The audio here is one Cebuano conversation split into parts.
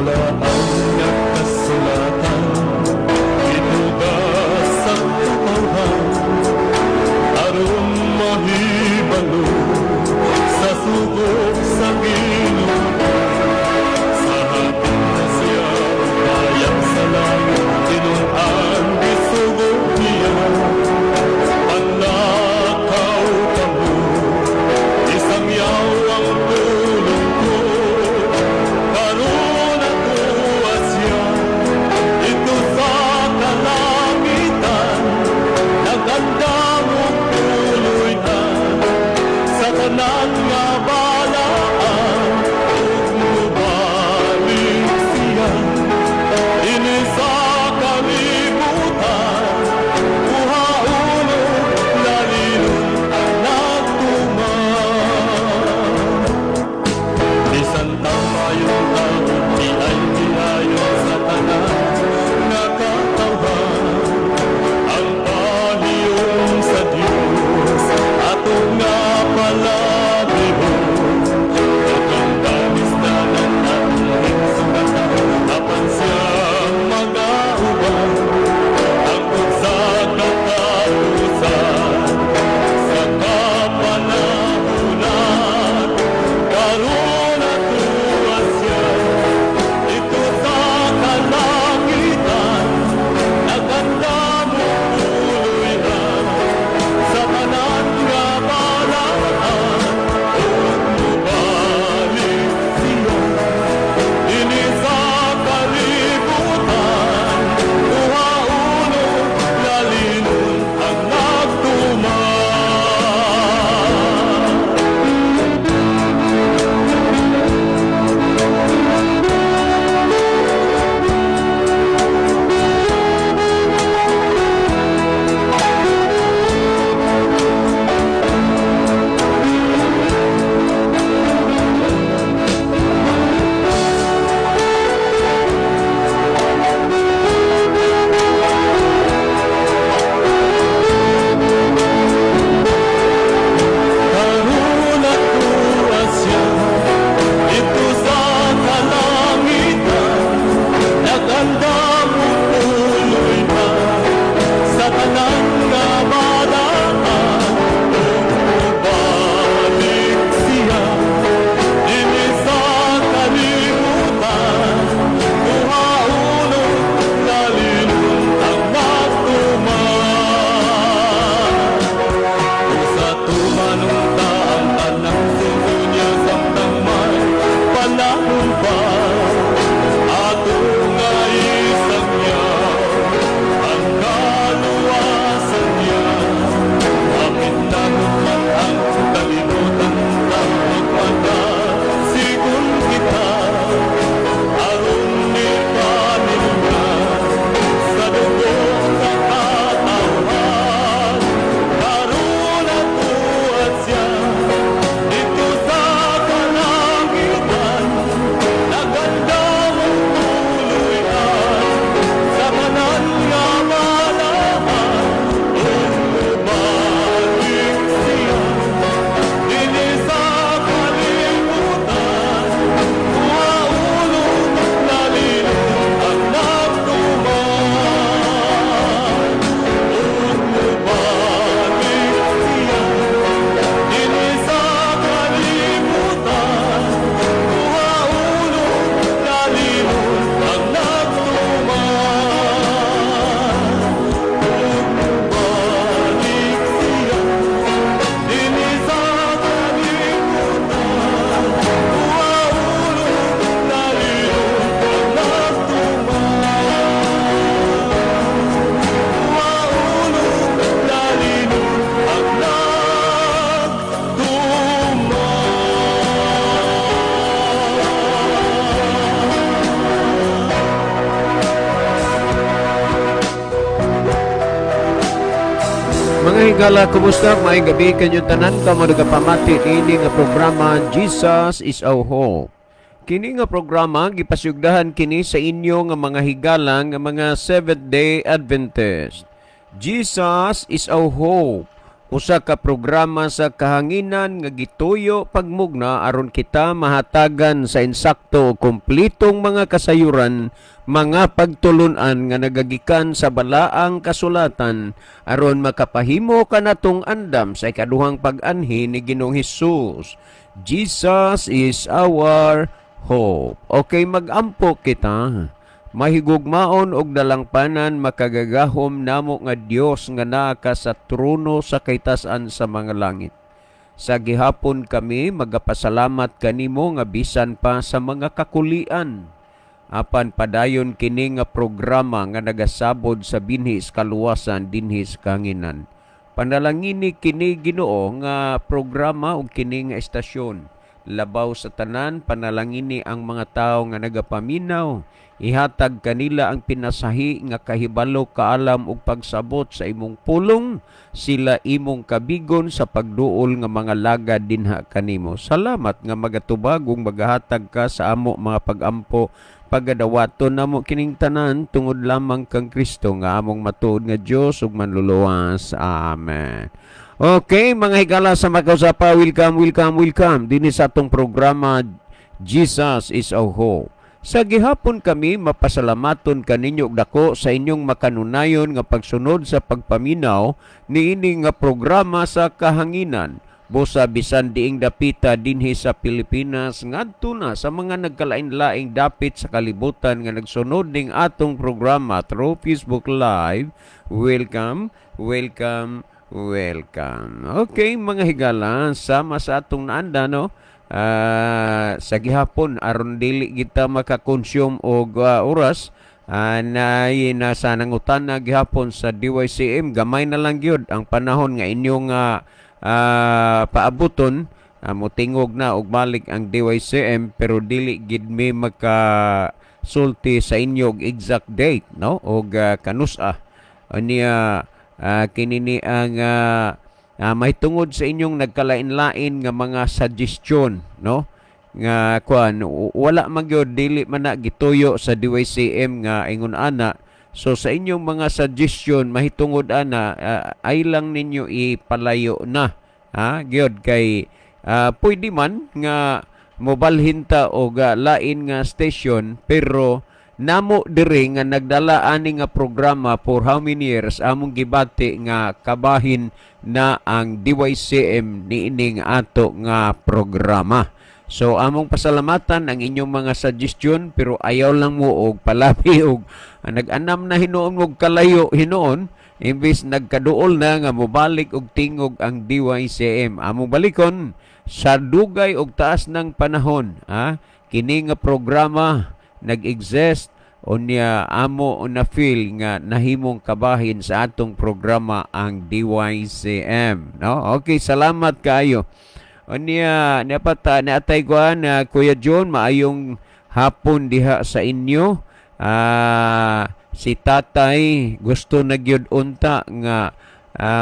Balaan nga kasulatan, itugas sa katawhan, aron mahibalo sa sugo sa Ginoo. Sa hapit na siya payag sa langit, tinud-an gisugo niya. Panlakaw kamo, isangyaw ang pulong ko. Karon natuwa siya didto sa kalangitan, nagandam og puloy-an sa tanan nga balaan, ug mobalik siya dinhi sa kalibutan, kuhaon og lalinon ang nagtuman. Bisan tang mayong tao, di ay giayon sa tanan nga katawhan. Ang pahiyom sa Dios ato nga palabihon. Daghang kalisdanan atong ginsugatan, apan siya magauban hangtod sa katapusan sa kapanahunan. Karon natuwa siya didto sa kalangitan, nagandam og puloy-an sa tanan nga balaan, ug mobalik siya dinhi sa kalibutan, kuhaon og lalinon ang nagtuman. Karon natuwa siya didto sa kalangitan, nagandam og puloy-an sa tanan nga balaan, ug mobalik siya dinhi sa kalibutan, kuhaon og lalinon ang nagtuman. Sa tumanong ta ang tanang sugo niya samtang may panahon pa, ato nga isangyaw ang kaluwasan niya. Hapit na man ang kalibutan, magmagasigon kita, aron ni paningan sa dugo sa katawhan. Karon natuwa siya didto sa kalangitan, nagandam og puloy-an sa tanan nga balaan, ug mobalik siya dinhi sa kalibutan, kuhaon og lalinon ang nagtuman. Ug mobalik siya dinhi sa kalibutan, kuhaon og lalinon ang nagtuman. Ug mobalik siya dinhi sa kalibutan, kuhaon og lalinon ang nagtuman. Kuhaon og lalinon ang nagtuman. Mga higala, kumusta? Maayong gabi kanyong tanan kamo nagapamati niini nga programa Jesus is Our Hope. Kini nga programa gipasugdahan kini sa inyo nga mga higala nga mga Seventh-day Adventist. Jesus is our hope. Usa ka programa sa kahanginan nga gituyo pagmugna aron kita mahatagan sa insakto o kumplitong mga kasayuran, mga pagtulunan nga nagagikan sa balaang kasulatan aron makapahimo kanatong andam sa ikaduhang pag-anhi ni Ginoong Hesus. Jesus is our hope. Okay, magampo kita. Mahigugmaon og dalangpanan, makagagahom namo nga Dios nga naa ka sa trono sa kaytas-an sa mga langit. Sa gihapon kami magapasalamat kanimo nga bisan pa sa mga kakulian, apan padayon kini nga programa nga nagasabod sa binhi sa kaluwasan dinhi sa kahanginan. Panalangini kini, Ginoo, nga programa ug kini nga estasyon. Labaw sa tanan, panalangini ang mga tawo nga nagapaminaw. Ihatag kanila ang pinasahi nga kahibalo, kaalam ug pagsabot sa imong pulong, sila imong kabigon sa pagduol nga mga lagad dinha kanimo. Salamat nga magatubag ug magahatag ka sa amo mga pagampo. Pagadawaton namo kining tanan tungod lamang kang Kristo nga among matuod nga Dios ug manluluwas. Amen. Okay, mga higala sa makausapa, welcome, welcome, welcome dinhi sa atong programa Jesus is Our Hope. Sa gihapon kami mapasalamaton kaninyo og dako sa inyong makanunayon nga pagsunod sa pagpaminaw niini nga programa sa kahanginan. Busa bisan diing dapita dinhi sa Pilipinas ngadto na sa mga nagkalain-laing dapit sa kalibutan nga nagsunod ning atong programa through Facebook Live. Welcome, welcome, welcome. Okay, mga higala, sama sa atong naanda, no? Sa gihapon, aron dili kita makakonsume og oras, na nasa nangutana gihapon sa DYCM, gamay na lang gyud ang panahon nga inyong paabuton, motingog na og balik ang DYCM, pero dili gid mi maka sulti sa inyo og exact date, no, og kanusa niya. Kini ni ang mahitungod sa inyong nagkalain-lain nga mga suggestion, no, nga kuan, wala man gyud, dili man na gituyo sa DYCM nga ingon ana. So sa inyong mga suggestion mahitungod ana, ay lang ninyo ipalayo na ha gyud kay pwede man nga mobalhin ta og lain nga station, pero namo diri nga nagdala ani nga programa for how many years, among gibati nga kabahin na ang DYCM niining ato nga programa. So among pasalamatan ang inyong mga suggestion, pero ayaw lang mo og palabi og nag-anam na hinuon og kalayo hinuon imbis nagkaduol na nga mobalik og tingog ang DYCM. Among balikon sa dugay og taas ng panahon, ha? Kini nga programa nag-exist, unya amo na feel nga nahimong kabahin sa atong programa ang DYCM, no? Okay, salamat kaayo. Unya niapata naatay kuan na Kuya John, maayong hapon diha sa inyo. Si tatay gusto na gyud unta nga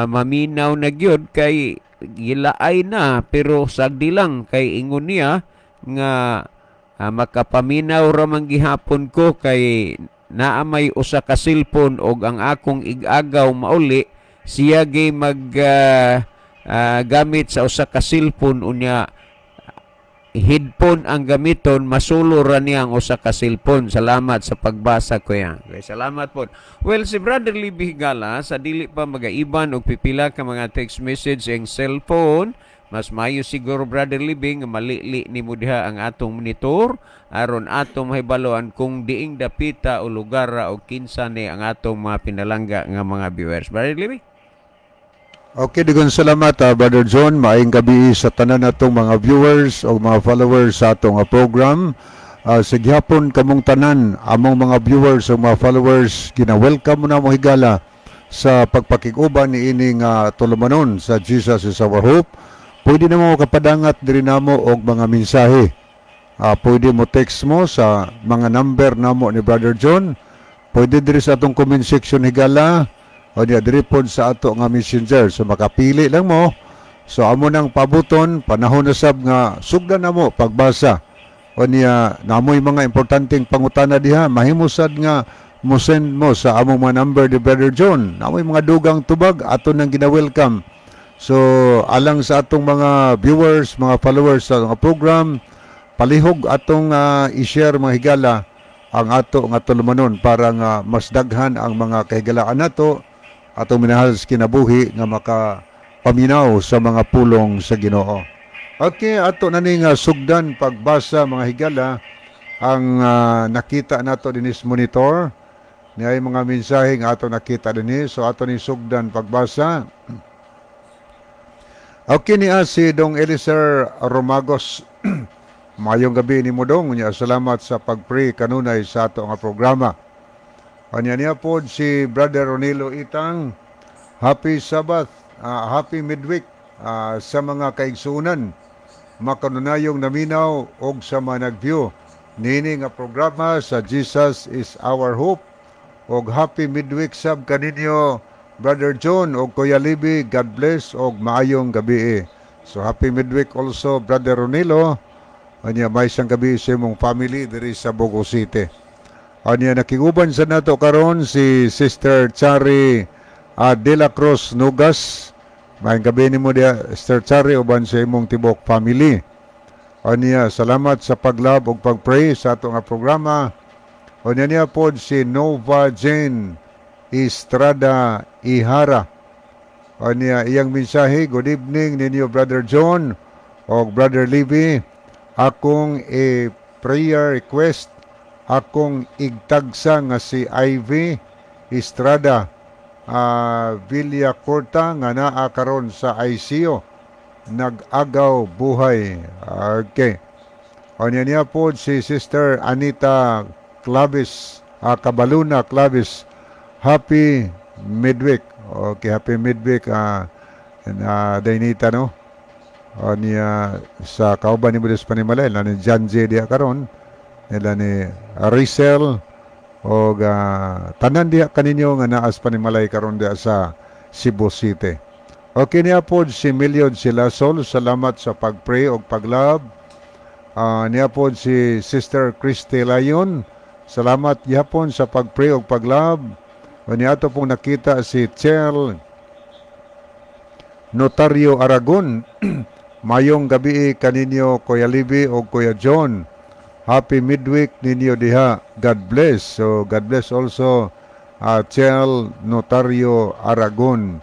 maminaw na gyud kay gilaay na, pero sagdi lang kay ingon niya nga makapaminaw ra man gihapon ko kay naa may usa ka cellphone og ang akong igagaw mauli siya gay mag gamit sa usa ka cellphone, unya headphone ang gamiton, masulo ra niya ang usa ka cellphone. Salamat sa pagbasa, kuya. Okay, salamat po. Well, si Brother Libby Higala, sa dili pa magaiban og pipila ka mga text message ang cellphone, mas mayo siguro, Brother Libby, nga malili nimo diha ang atong monitor aron atong mahibaluan kung diing dapita o lugar o kinsa ni ang atong mga pinalangga nga mga viewers. Brother Libby? Okay, daghang salamat, Brother John. Maayong gabi sa tanan natong mga viewers o mga followers sa atong program. Sa gihapon kamong tanan, among mga viewers o mga followers, gina-welcome mo na mo, higala, sa pagpakig-uban ni ining tulumanon sa Jesus is Our Hope. Pwede na mo kapadangat diri namo og mga mensahe. Pwede mo text mo sa mga number namo ni Brother John. Pwede diri sa atong comment section, higala, o niya diri pod sa ato nga Messenger. So makapili lang mo. So amo nang pabuton, panahon na sab nga sugdan na mo pagbasa. O niya namoy mga importanteng pangutana diha, mahimo sad nga mo send mo sa among mga number ni Brother John. Namoy mga dugang tubag, ato nang gina-welcome. So alang sa atong mga viewers, mga followers sa mga program, palihog atong i-share, mga higala, ang ato nga tulumanon para nga mas daghan ang mga kahigalaan nato, atong minahal sa kinabuhi, nga maka paminaw sa mga pulong sa Ginoo. Okay, ato na ning sugdan pagbasa, mga higala, ang nakita nato dinis monitor niya, mga mensahe nga ato nakita dinhi. So ato ni sugdan pagbasa. Okay, niya si Dong Eliser Romagos. Mayong gabi nimo, Dong. Unya salamat sa pag-pray kanunay sa ato nga programa. Anya niya pod si Brother Ronilo Itang. Happy Sabbath, happy midweek sa mga kaigsunan makanunayong naminaw og sa mga nag-view nini nga programa sa Jesus is Our Hope, og happy midweek sab kaninyo, Brother John og Kuya Libby. God bless og maayong gabi. So happy midweek also, Brother Ronilo. Anya may isang gabi sa imong family diri sa Bogo City. Anya nakiguban sa nato karon si Sister Chari De La Cruz Nugas. Maayong gabi nimo diya, Sister Chari, uban sa imong tibok family. Anya salamat sa pag-love ug pag-pray sa ato nga programa. Anya niya pod si Nova Jane Estrada Ihara. Anya iyang mensahe, "Good evening ninyo, Brother John og Brother Libby. Akong e prayer request, akong igtagsa nga si Ivy Estrada Villacorta nga naa karon sa ICU, nag-agaw buhay." Okay. Anya niya po si Sister Anita Clavis, Cabaluna Clavis. "Happy midweek." Okay, happy midweek, Dainita, no? O niya sa kauban ni Buddhist Panimalay, ni John J. diya karon, nila ni Rizel, o tanan diya kaninyo nga naas Panimalay karon diya sa Cebu City. Okay, niya po si Miliod Silasol, salamat sa pag-pray o pag-love. Niya po si Sister Christy Layon, salamat gihapon sa pag-pray o pag-love. O niya ato pong nakita si Chel Notario Aragon. "Mayong gabi kaninyo, Kuya Libby o Kuya John. Happy midweek ninyo diha. God bless." So God bless also, Chel Notario Aragon.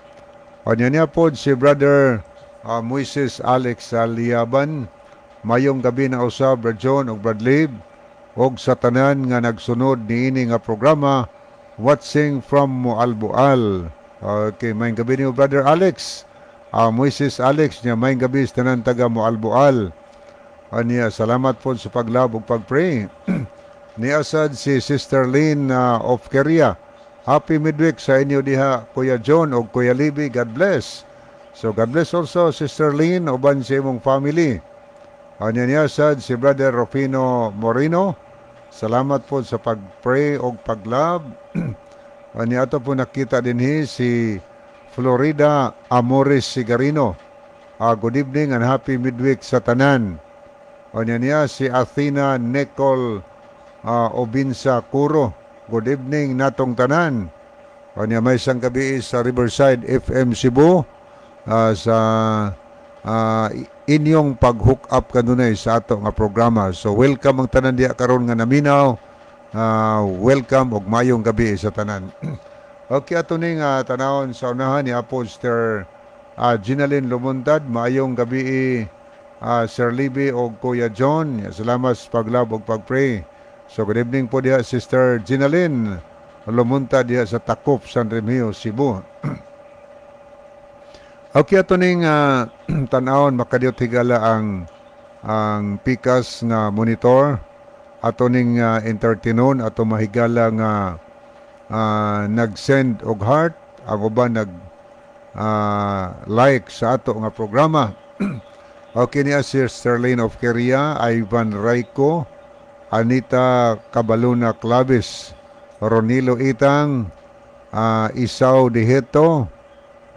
O niya niya po si Brother Moises Alex Aliaban. "Mayong gabi na usab, Brad John ug Brad Lib, og sa tanan nga nagsunod niini nga programa, watching from Moalboal." Okay, mayong gabi niyo, Brother Alex. Moises Alex niya, mayong gabi sa tanan taga Moalboal. Aniya, salamat po sa pag-love ug pag-pray. Niasad si Sister Lynn of Korea. "Happy midweek sa inyo diha, Kuya John ug Kuya Libby. God bless." So God bless also, Sister Lynn, uban sa imong family. Anya niya sad si Brother Rufino Moreno. Salamat po sa pag-pray og pag-love. Anya ato po nakita dinhi si Florida Amores Sigarino. "Good evening and happy midweek sa tanan." Anya niya si Athena Nicole Obinsa Curo. "Good evening natong tanan." Anya may isang gabi sa Riverside FM Cebu sa inyong pag-hook up kanunay sa ato nga programa. So welcome ang tanan diya karon nga naminaw. Welcome og mayong gabi sa tanan. Okay, ato ning tanawon sa unahan ni Apostle Ginalyn Lumuntad. "Maayong gabi, Sir Libby og Kuya John. Salamat sa pag-love og pag-pray." So good evening po diha, Sister Ginalyn Lumuntad, diha sa Takop, San Remigio, Cebu. Okay, ato ning tan-awon, makadiyot, higala, ang pikas nga monitor. Ato ning entertainon ato mahigala nga nag-send og heart ang uban, nag like sa ato nga programa. Okay, niya si Sterlin of Korea, Ivan Rayco, Anita Cabaluna Clavis, Ronilo Itang, Isaw Diheto,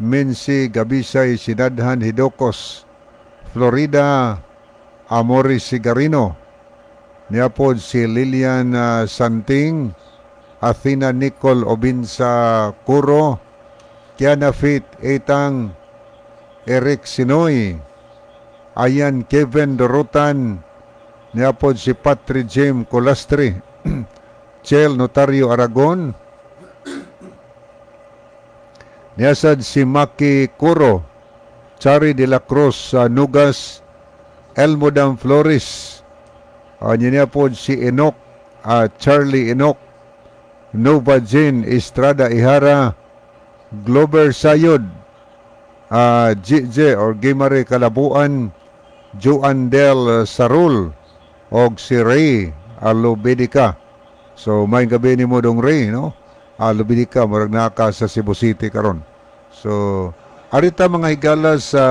Minsi Gabisay Sinadhan Hidokos, Florida Amores Sigarino, niya po si Lilian Santing, Athena Nicole Obinsa Curo, Kiana Fit Etang, Eric Sinoy, Ayan Kevin Dorotan, niya pod si Patrick James Colastre, Chel Notario Aragon, niya sad si Maki Curo, Chari de la Cruz sa Nugas, Elmodam Flores, niya pod si Enoch, Charlie Enoch, Nova Jane Estrada Ihara, Glover Sayod, GJ or Gimare Kalabuan, Joan Del Sarul, og si Ray Alubedica. So may gabi ni mo dong Ray, no? Alubedica, murag naka sa Cebu City karon. So arita, mga higala, sa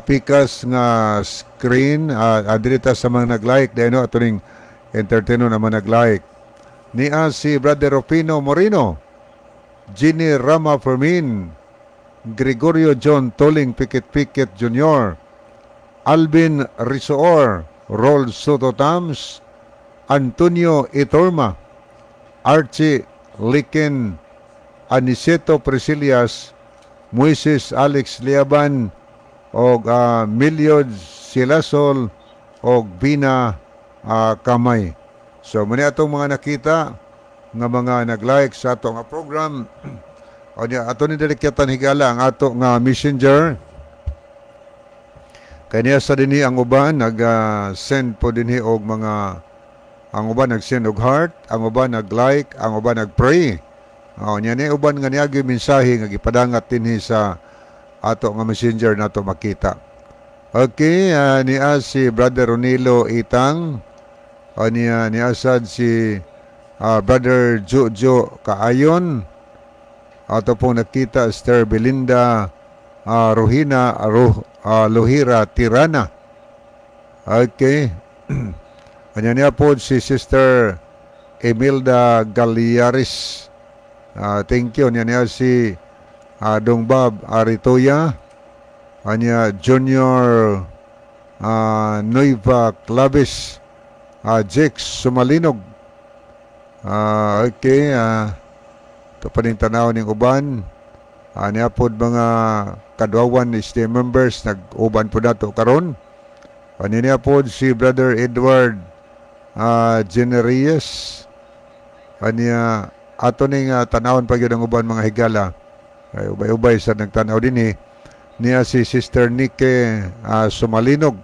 pikas nga screen, adirita sa mga nag-like dahil, no, ato ning entertainer naman nag-like. Niya si Brother Rufino Moreno, Ginny Rama Fermin, Gregorio John Toling Pikit Pikit Jr., Alvin Risoor, Rol Soto Tams, Antonio Itorma, Archie Liken, Aniceto Priscilias, Moises Alex Liaban, og Milyod Silasol, og Bina Kamay. So, muna atong mga nakita nga mga nag-like sa ato nga program. O niya, ato ni dalikyatan, higala, ang ato nga messenger. Kay niya sa dinhi ang uban nag-send po dinhi og mga, ang uban nag-send og heart, ang uban nag-like, ang uban nag-pray. Oh, niya ni uban nga niagi mensahe nga gipadangat dinhi sa ato nga messenger nato makita. Okay, niya si Brother Ronilo Itang, o niya niya sad si Brother Jojo Kaayon. Ato pong nakita Sister Belinda Rohina Lohira Tirana. Okay. Anya niya po si Sister Emilda Galiaris. Thank you. Anya niya si Dong Bob Aritoya. Anya Junior Nueva Claves. Jex Sumalinog. Okay. Ito pa rin tanaw ning uban. Niya pod mga kadwawan SDA members nag-uban po nato karon. Ano niya pod si Brother Edward Generilles. Anya ato ning tanawon pa gyud ang uban, mga higala. Ay ubay-ubay sa nagtanaw dinhi. Niya si Sister Nike Sumalinog.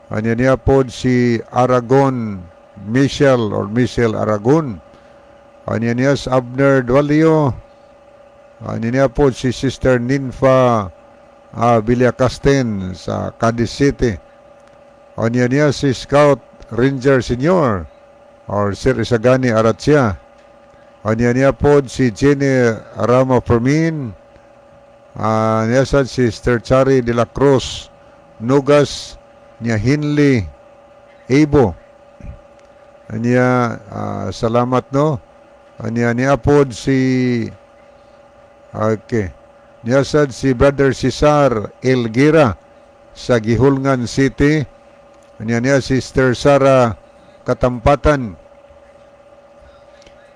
Anya niya pod si Aragon Michelle or Michelle Aragon. Anya niya si Abner Dualio. Anya niya po si Sister Ninfa Villacasten sa Cadiz City. Anya niya si Scout Ranger Senior or Sir Isagani Aratsia. Anya niya po si Jenny Rama Fermin. Niya sad si Sister Chari de la Cruz Nugas, niya Hinley Ebo. Anya salamat, no. Anya niya pod si, okay. Niya sad si Brother Cesar Elgira sa Guihulngan City. Anya niya Sister Sara Katampatan.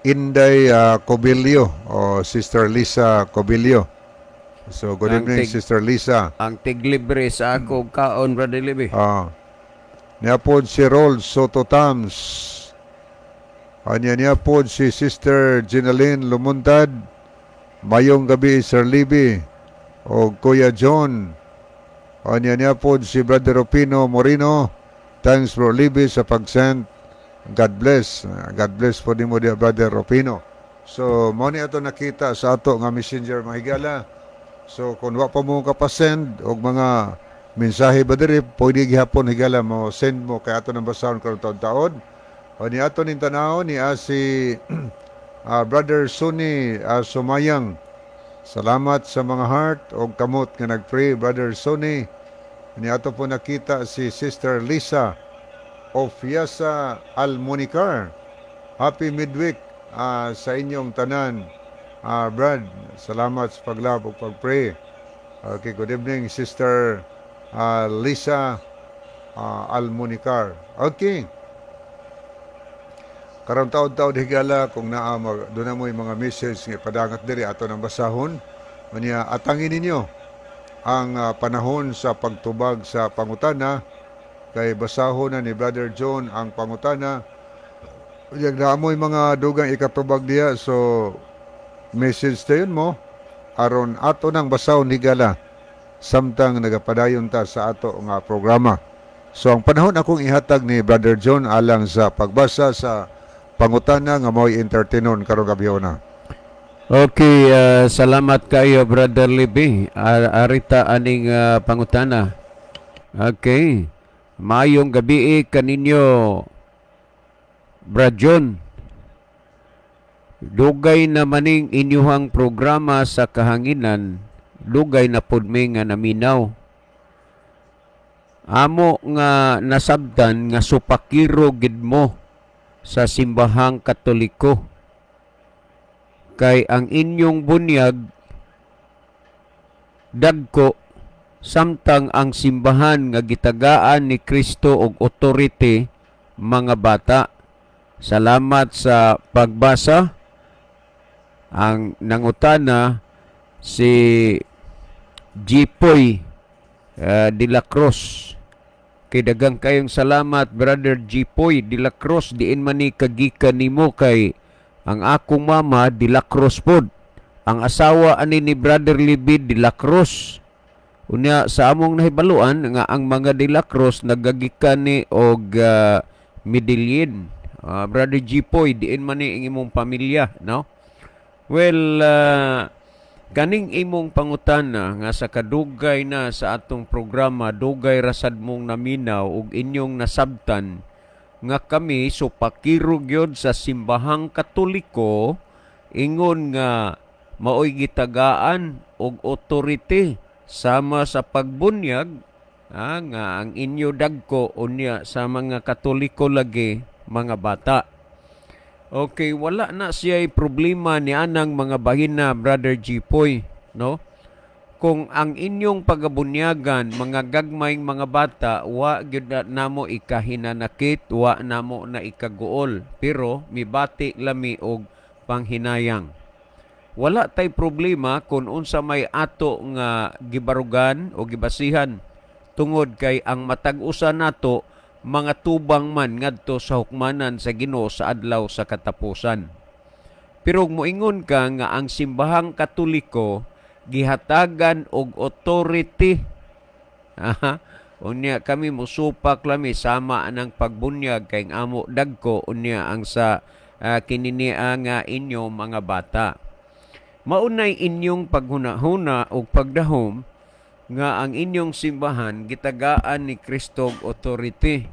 Inday Cobillo o Sister Lisa Cobillo. So good Ang evening, Sister Lisa. Ang tiglibre sa ako kaon, Brother Libby. Ah. Niya pod si Rol Soto Tams. Anya niya pod si Sister Ginaline Lumuntad. Mayong gabi, Sir Libby o Kuya John. Anya niya pod si Brother Rufino Moreno. Thanks, Bro Libby, sa pag-send. God bless. God bless po nimo diya, Brother Rufino. So, mo ni ato nakita sa ato nga messenger, mga higala. So, kung wa pa mo kapasend og mga mensahe ba diri, pwede gihapon, higala, mo send mo kay ato nang basahon karon taon-taon. O ni ato ning tanaw ni si Brother Sonny Sumayang. Salamat sa mga heart og kamot nga nagpray, Brother Sonny. Ni ato po nakita si Sister Lisa Ofiasa Almonicar. Happy midweek sa inyong tanan. Brad, salamat sa paglab ug pagpray. Okay, good evening, Sister Lisa Almonicar. Okay. Karon taod-taod, higala, kung naa mag, doon na mo yung mga message nga padangat diri ato nang basahon. Unya atangin ninyo. Ang panahon sa pagtubag sa pangutana kay basahon na ni Brother John ang pangutana. Unya naamoy mga dugang ikatubag diya, so message tayon mo aron ato nang basahon higala samtang nagapadayon ta sa ato nga programa. So ang panahon akong ihatag ni Brother John alang sa pagbasa sa pangutana nga mao'y entertainon karong gabhiona. Okay, salamat kayo, Brother Libby. Arita aning pangutana. Okay. Maayong gabi kaninyo, Brad John. Dugay na maning inyuhang programa sa kahanginan, dugay na pud mi nga naminaw. Amo nga nasabtan nga supakiro gid mo sa simbahang Katoliko. Kay ang inyong bunyag dagko, samtang ang simbahan nga gitagaan ni Kristo og authority mga bata. Salamat sa pagbasa. Ang nangutana si Jipoy de la Cruz. Kay dagang kayong salamat, Brother Jipoy de la Cruz. Diin man ni kagikan nimo, kay ang akong mama de la Cruz pod. Ang asawa ani ni Brother Libby de la Cruz. Unya sa among nahibaluan nga ang mga de la Cruz nagagikan ni og Medellin. Brother Jipoy, diin man ni ang imong pamilya, no? Well, kaning imong pangutana nga sa kadugay na sa atong programa, dugay rasad mong naminaw ug inyong nasabtan nga kami supakiro gyud sa simbahang Katoliko, ingon nga maoy gitagaan og authority sama sa pagbunyag, nga ang inyo dagko, unya sa mga Katoliko lagi mga bata. Okay, wala na siya problema ni anang mga bahina, Brother Jipoy, no? Kung ang inyong pagabunyagan mga gagmayng mga bata, wa gyud na namo ikahinanakit, wa namo na ikaguol, pero mibati lami og panghinayang. Wala tay problema kung unsa may ato nga gibarugan o gibasihan, tungod kay ang matag usa nato mga tubang man ngadto sa hukmanan sa Ginoo sa adlaw sa katapusan. Pero moingon ka nga ang simbahang Katoliko gihatagan og authority, aha, unya kami musupak lami sama anang pagbunyag kay amo dagko, unya ang sa kininia nga inyo mga bata. Maunay inyong paghunahuna og pagdahom nga ang inyong simbahan gitagaan ni Kristo og authority.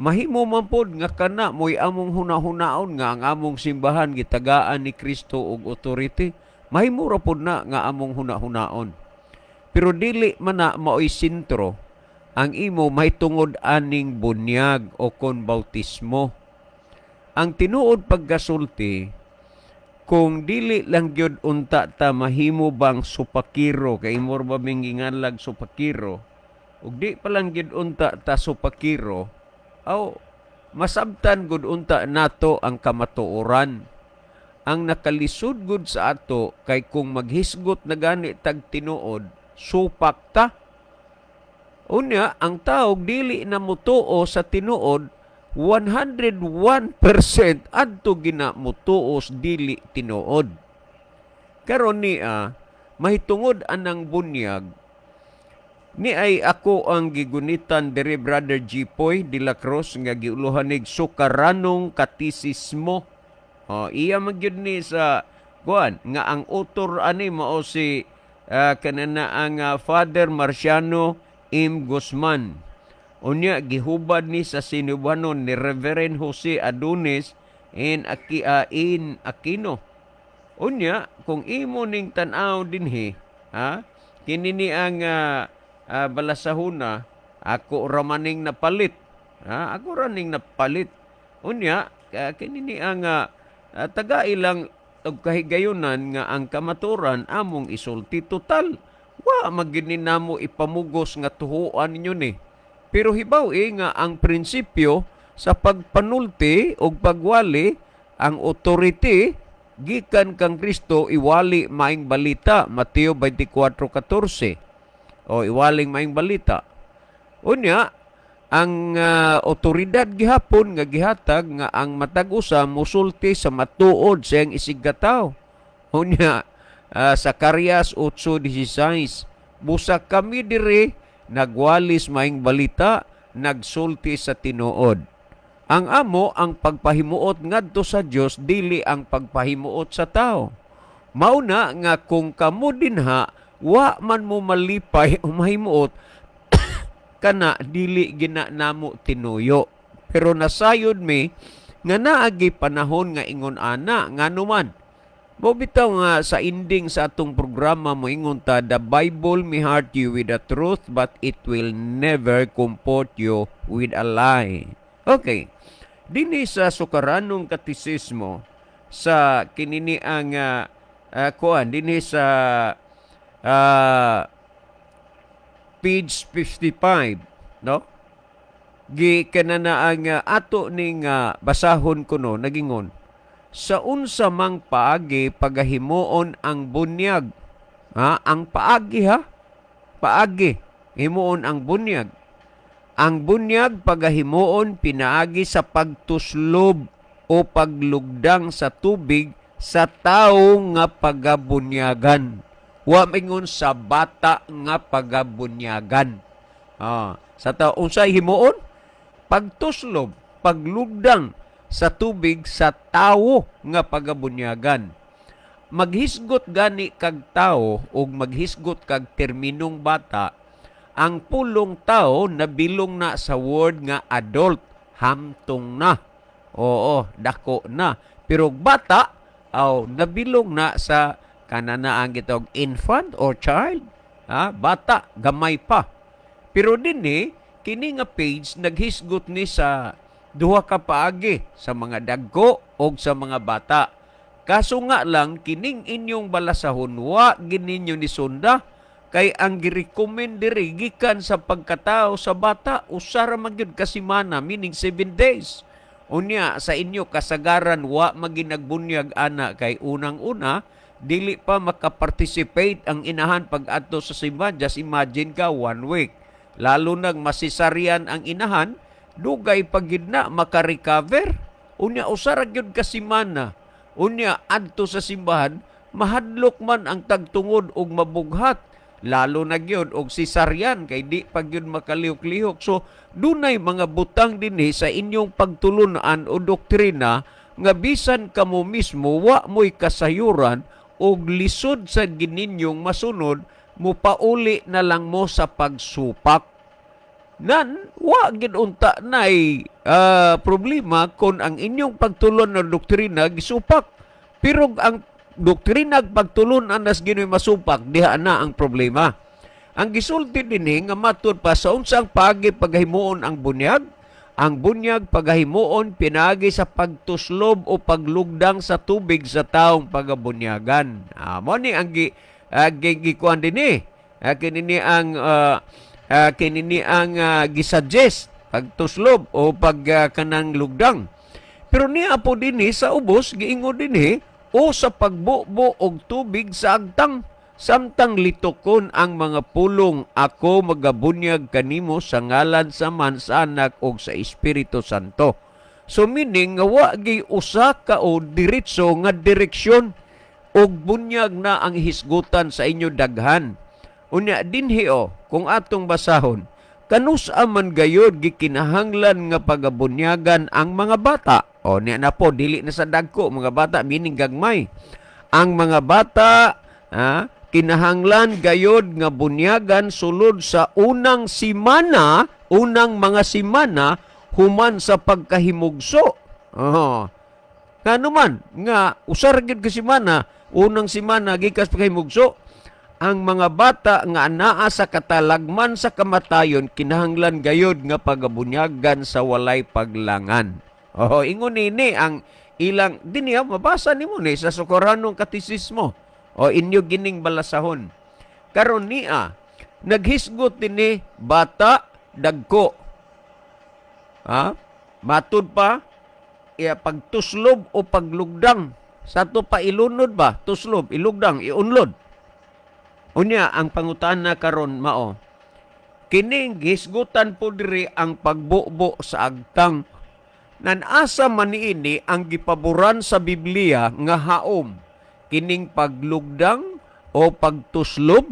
Mahimo man pod nga kana mo'y among hunahunaon nga ang among simbahan gitagaan ni Kristo og authority. Mahimo ra pod na nga among hunahunaon. Pero dili man na maoy sentro ang imo mahitungod aning bunyag o kon bautismo. Ang tinuod pagkasulti, kung dili lang gyud unta ta mahimo bang supakiro, kay imo ba ming ginganlag supakiro, ug di pa lang gyud unta ta supakiro, aw masabtan gud unta nato ang kamatuoran. Ang nakalisod gud sa ato kay kung maghisgot na gani tag tinuod, supak ta. Unya ang taog dili na mutuo sa tinuod, 101% adto gina mutuos dili tinuod. Karon niya mahitungod anang bunyag ni ay ako ang gigunitan diri, Brother Jipoy de la Cruz, nga giuluhanig sukaranong katisismo. Oh, iya man gyud ni sa kuan nga ang author ani mao si kanana ang Father Marciano M. Guzman. Unya gihubad ni sa sinubanon ni Reverend Jose Adonis in in Aquino. Unya kung imo ning tan-aw dinhi, ha, kini ni ang balasahuna, ako ramaning napalit. Ha, ako raning napalit. Unya kini ni ang taga ilang og kahigayunan nga ang kamaturan among isulti total. Wa magini namo ipamugos nga tuhuan ninyo ni. Pero hibaw nga ang prinsipyo sa pagpanulti o pagwali ang authority gikan kang Kristo, iwali maing balita, Mateo 24:14. O iwaling maayong balita. Unya, ang otoridad gihapon nga gihatag nga ang matag usa musulti sa matuod sa iyang isigkatawo. Unya, Zacarias 8:16, busa kami diri nagwalis maayong balita, nagsulti sa tinuod. Ang amo ang pagpahimuot ngadto sa Dios, dili ang pagpahimuot sa tao. Mauna nga kung kamo dinha wa man mo malipay o mahimuot, kana dili gina namo tinuyo. Pero nasayod mi nga naagi panahon nga ingon ana. Ngano man? Mo bitaw nga sa ending sa atong programa moingon ta, "The Bible may hurt you with the truth, but it will never comfort you with a lie." Okay. Dinhi sa Sukaranong Katisismo sa kinini ang kuan dinhi sa page 55, no, gi kanana ang ato ning basahon kuno, nagingon sa unsa mang paagi pagahimuon ang bunyag, ha? Ang paagi, ha, paagi himuon ang bunyag. Ang bunyag pagahimuon pinaagi sa pagtuslob o paglugdang sa tubig sa tawo nga pagabunyagan. Wa mingon sa bata nga pagabunyagan. Ah, sa tao unsay himuon? Pagtuslob, paglugdang sa tubig sa tawo nga pagabunyagan. Maghisgot gani kag tao ug maghisgot kag terminong bata, ang pulong tao nabilong na sa word nga adult, hamtong na. Oo, dako na. Pero bata, aw, nabilong na sa kanana ang gitawag infant or child, ha? Bata, gamay pa. Pero dinhi, kini nga page naghisgot ni sa duha ka paagi, sa mga dagko o sa mga bata. Kaso nga lang kining inyong balasahon wa gininyo ni sunda, kay ang girecommend diri gikan sa pagkatao sa bata usa ra man gyud ka semana, meaning 7 days. Unya sa inyo kasagaran wa maginagbunyag ana, kay unang-una dili pa makaparticipate ang inahan pag-adto sa simbahan. Just imagine ka, one week. Lalo nang masisaryan ang inahan, dugay pa gid na makarecover. Unya usa ra gyud ka semana. Unya adto sa simbahan, mahadlok man ang tagtungod og mabughat. Lalo na gyud og cesarean kay di pa gyud makalihok-lihok. So dunay mga butang dinhi sa inyong pagtulunan o doktrina nga bisan kamo mismo wa mo'y kasayuran og lisod sa gininyong masunod, mupauli na lang mo sa pagsupak. Nan wa gid unta nay problema kung ang inyong pagtulon ng doktrina gisupak. Pero ang doktrina pagtulon anas ginoy masupak, diha na ang problema. Ang gisulti dinhi nga matud pa sa unsang paagi pagahimuon ang bunyag, ang bunyag pagahimuon pinaagi sa pagtuslob o paglugdang sa tubig sa taong pagabunyagan. Mo ni ang gikuan dinhi. Kini ni ang gisuggest, pagtuslob o pag kanang lugdang. Pero niya po dinhi sa ubos giingon dinhi o sa pagbubo og tubig sa agtang, samtang litokon ang mga pulong, "Ako magabunyag kanimo sa ngalan sa Amahan, sa Anak ug sa Espiritu Santo." So meaning nga wa gyud usa ka o diretso nga direksyon og bunyag na ang hisgutan sa inyo daghan. Unya dinhi o kung atong basahon, kanus-a man gayod gikinahanglan nga pagabunyagan ang mga bata? O niya na po, dili na sa dagko, mga bata meaning gagmay. Ang mga bata, ha, kinahanglan gayod nga bunyagan sulod sa unang simana, unang mga simana human sa pagkahimugso. Oh. Ngano man nga usa ra gyud ka semana, unang semana gikas pagkahimugso, ang mga bata nga anaa sa katalagman sa kamatayon kinahanglan gayod nga pagabunyagan sa walay paglangan. Oh, ingon nini ang ilang dinhi, mabasa nimo ni sa Sukaranong Katisismo. O inyo gining balasahon. Karon niya naghisgot dinhi bata, dagko. Ha? Matud pa iya pagtuslob o paglugdang. Sa to pa ilunod ba? Tuslob, ilugdang, iunlod. Unya ang pangutana karon mao, kining gihisgutan po diri ang pagbubo sa agtang. Nan-asa man niini ang gipaboran sa Biblia nga haom, kining paglugdang o pagtuslob?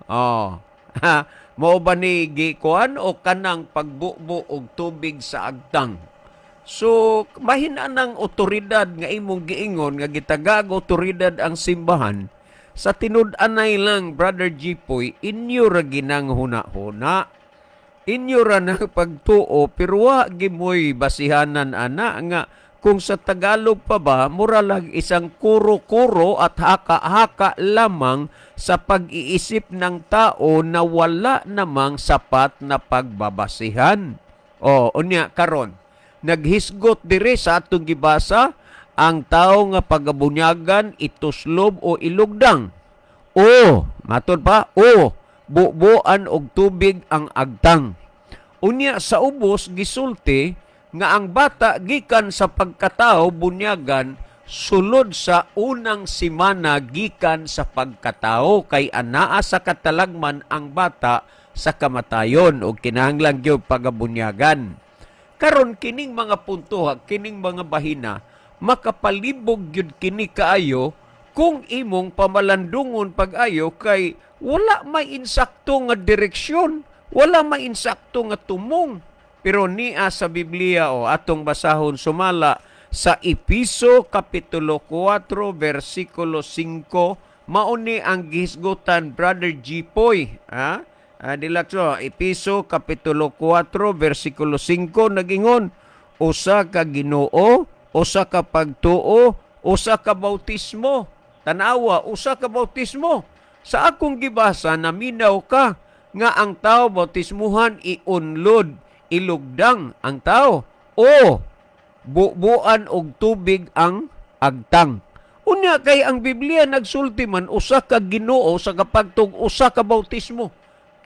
Oh. Mao ba ni gikuan o kanang pagbubo og tubig sa agtang? So, mahina ng otoridad nga imong giingon nga gitagag otoridad ang simbahan. Sa tinud-anay lang, Brother Jipoy, inyo ra ginang huna-huna. Inyo ra nang pagtuo, pero wa gimoy basihanan ana nga kung sa Tagalog pa ba, mura lang isang kuro-kuro at haka-haka lamang sa pag-iisip ng tao na wala namang sapat na pagbabasihan. O, unya karon, naghisgot dire sa atong gibasa, ang tao nga pagabunyagan ituslob o ilugdang. O, matod pa, o, bubuan og tubig ang agtang. Unya sa ubos gisulti nga ang bata gikan sa pagkatao bunyagan sulod sa unang simana gikan sa pagkatao, kay anaa sa katalagman ang bata sa kamatayon o kinahanglan gyud pagabunyagan. Karon kining mga punto, kining mga bahina, makapalibog gyud kini kaayo kung imong pamalandungon pag-ayo, kay wala may insakto nga direksyon, wala may insakto nga tumong. Pero niya sa Biblia, o atong basahon sumala sa Episo Kapitulo 4 versikulo 5, mauni ang gihisgutan, Brother Jipoy, ha? Dilakso, Episo Kapitulo 4 versikulo 5 nagingon, usa ka Ginoo, usa ka pagtuo, usa ka bautismo. Tanawa, usa ka bautismo. Sa akong gibasa, naminaw ka nga ang tao bautismuhan iunlod, ilugdang ang tao, o bubuan og tubig ang agtang. Unya kay ang Biblia nagsulti man usa ka Ginoo sa kapagtug, usa ka bautismo.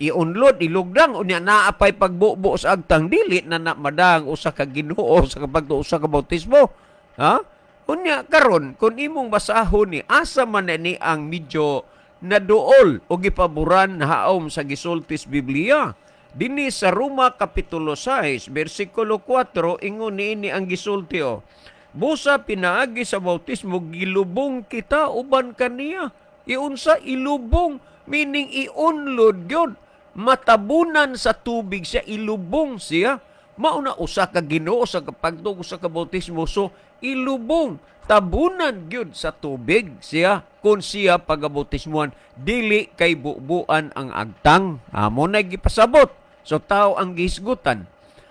Iunlod, ilugdang, unya naapay pagbubo sa agtang, dili na na madang usa ka Ginoo sa kapagtuo, usa ka bautismo. Ha? Unya karon kung imong basahon ni asa man ni ang medyo naduol o gipaboran haom sa gisultis Biblia. Dinhi sa Roma Kapitulo 6 versikulo 4 ingon niini ang gisulti o. Busa pinaagi sa bautismo gilubong kita uban kaniya. Iunsa ilubong, meaning iunlod gyud. Matabunan sa tubig siya, ilubong siya. Mauna usa ka Ginoo sa kapagtuo, usa ka bautismo, so ilubong, tabunan gyud sa tubig siya kung siya pagabautismuhan, dili kay bubuan ang agtang. Amo na gipasabot. So tao ang gihisgutan.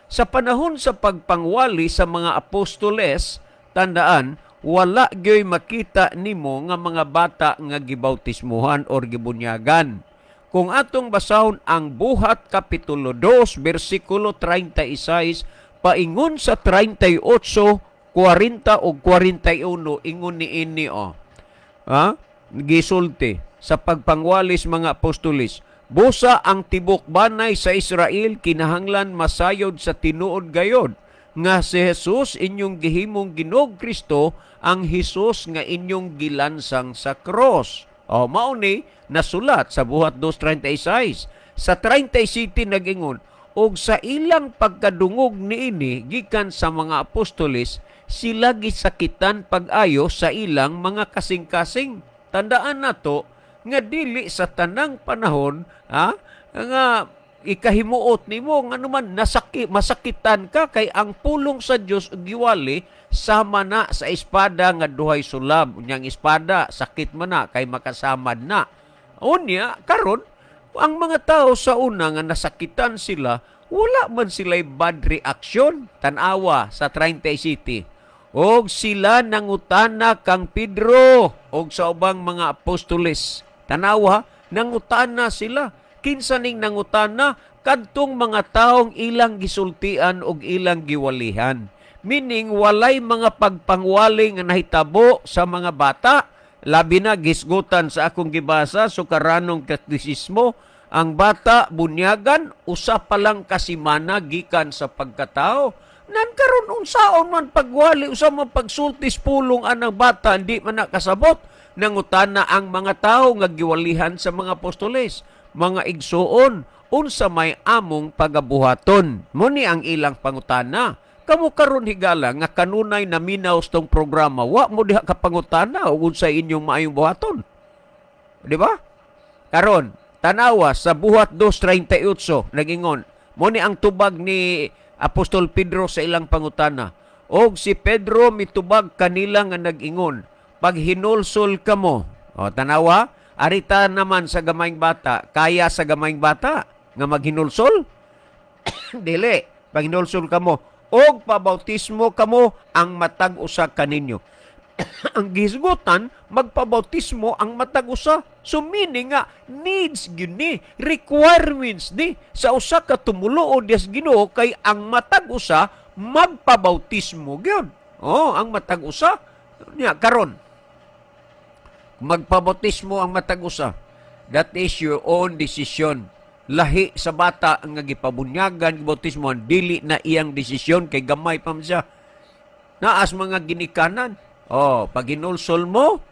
Sa panahon sa pagpangwali sa mga apostoles, tandaan, wala gyoy makita nimo nga mga bata nga gibautismuhan or gibunyagan. Kung atong basahon ang Buhat Kapitulo 2, versikulo 36, paingon sa 38, 40 o 41, ingon niini o. Ha? Gisulti sa pagpangwalis mga apostolis, busa ang tibok banay sa Israel kinahanglan masayod sa tinuod gayod nga si Jesus inyong gihimong Ginoong Kristo, ang Hesus nga inyong gilansang sa cross. O mao ni nasulat sa Buhat 2:36. Sa 37 nagingon, og sa ilang pagkadungog niini gikan sa mga apostoles, sila gisakitan pag-ayo sa ilang mga kasing-kasing. Tandaan nato nga dili sa tanang panahon nga ikahimuot nimo ngano man masakitan ka, kay ang pulong sa Dios giwali sama na sa espada nga duhay sulab. Unyang espada sakit man na kay makasamad na. Unya karon ang mga tao sa una nga nasakitan sila, wala man sila'y bad reaction. Tan-awa sa 37. Og sila nangutana kang Pedro og sa ubang mga apostoles. Tanawa, nangutana sila. Kinsa ning nangutana? Kadtong mga taong ilang gisultian og ilang giwalihan. Meaning walay mga pagpangwali nga nahitabo sa mga bata. Labi na gisgutan sa akong gibasa sukaranong katisismo, ang bata bunyagan usa pa lang kasimana gikan sa pagkatao. Nan karon unsaon man pagwali, usa man pagsultis pulong anang bata, hindi man nakasabot. Nangutana ang mga tao nga giwalihan sa mga apostoles, "Mga igsuon, unsa may among pagabuhaton?" Muni ang ilang pangutana. Kamo karon, higala, nga kanunay naminaw tong programa, wa mo diha ka pangutana ug unsa inyong maayong buhaton. Di ba? Karon, tanawa sa Buhat 2:38, nagingon. Mo ni ang tubag ni Apostol Pedro sa ilang pangutana. Og si Pedro mitubag kanila nga nag-ingon, "Paghinulsol kamo." O, tanawa, arita naman sa gamayng bata, kaya sa gamayng bata nga maghinulsol? Dili. "Paghinulsol kamo, og pabautismo kamo ang matag usa kaninyo." Ang gihisgutan, magpabautismo ang matag usa. So meaning nga needs gyud ni, requirements ni sa usa ka tumuluo dias Ginoo kay ang matag usa magpabautismo gyud. Oh, ang matag usa. Nya karon, magpabautismo ang matag usa. That is your own decision. Lahi sa bata nga gipabunyagan, gibautismohan, dili na iyang desisyon kay gamay pa man siya. Naas mga ginikanan. Oh, pag hinulsol mo,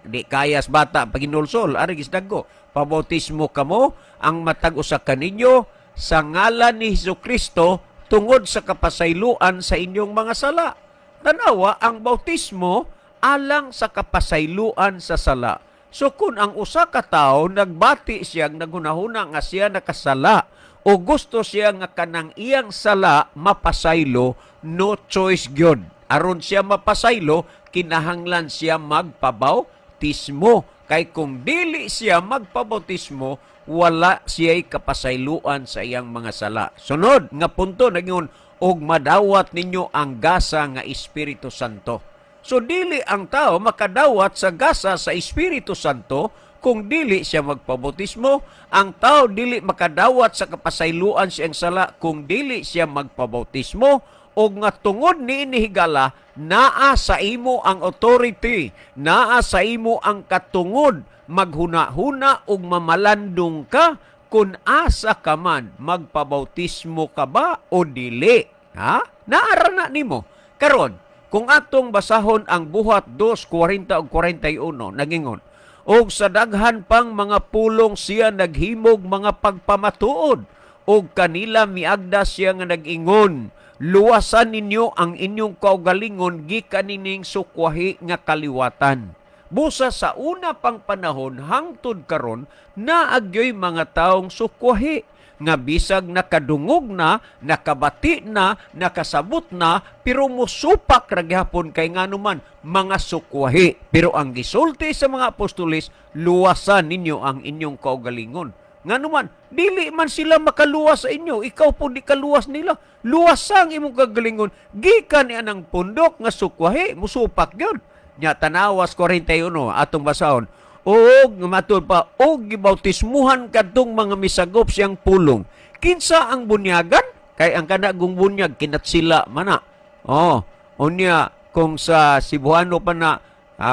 di kaya sa bata pag hinulsol, ari gisdagko. "Pabautismo kamo ang matag usa kaninyo sa ngalan ni Hesus Kristo tungod sa kapasayloan sa inyong mga sala." Tanawa, ang bautismo alang sa kapasayloan sa sala. So kung ang usa ka tawo nagbati siya, naghunahuna nga siya nakasala o gusto siya nga kanang iyang sala mapasaylo, no choice gyud. Aron siya mapasaylo, kinahanglan siya magpabautismo. Kay kung dili siya magpabautismo, wala siya'y kapasayloan sa iyang mga sala. Sunod nga punto, nagingon, "Og madawat ninyo ang gasa nga Espiritu Santo." So dili ang tao makadawat sa gasa sa Espiritu Santo kung dili siya magpabautismo. Ang tao dili makadawat sa kapasayloan siyang sala kung dili siya magpabautismo. O nga tungod ni higala, naa sa imo ang authority, naa sa imo ang katungod, maghuna-huna ug mamalandong ka kung asa ka man, magpabautismo ka ba o dili. Ha? Naara na nimo. Karon, kung atong basahon ang Buhat 2:40 ug 41, nagingon, "Og sa daghan pang mga pulong siya naghimog mga pagpamatuod, og kanila miagda siya nga nag-ingon, 'Luwasan ninyo ang inyong kaugalingon gikan nining sukwahi nga kaliwatan.'" Busa sa una pang panahon hangtod karon, naagyoy mga taong sukwahi nga bisag nakadungog na, nakabati na, nakasabot na, pero musupak ra gihapon kay nganuman mga sukwahi. Pero ang gisulti sa mga apostoles, "Luwasan ninyo ang inyong kaugalingon." Nganuman, dili man sila makaluwas sa inyo. Ikaw po di kaluwas nila. Luwasan imong kagalingon gikan ni anang pundok nga sukwahi, musupak yun. Nya tanawas 41 atong basahon. Og matud pa, "Og gibautismuhan kadtong mga misagop siyang pulong." Kinsa ang bunyagan? Kay ang kanagong bunyag kinatsila mana. Oh, unya kung sa Cebuano pa na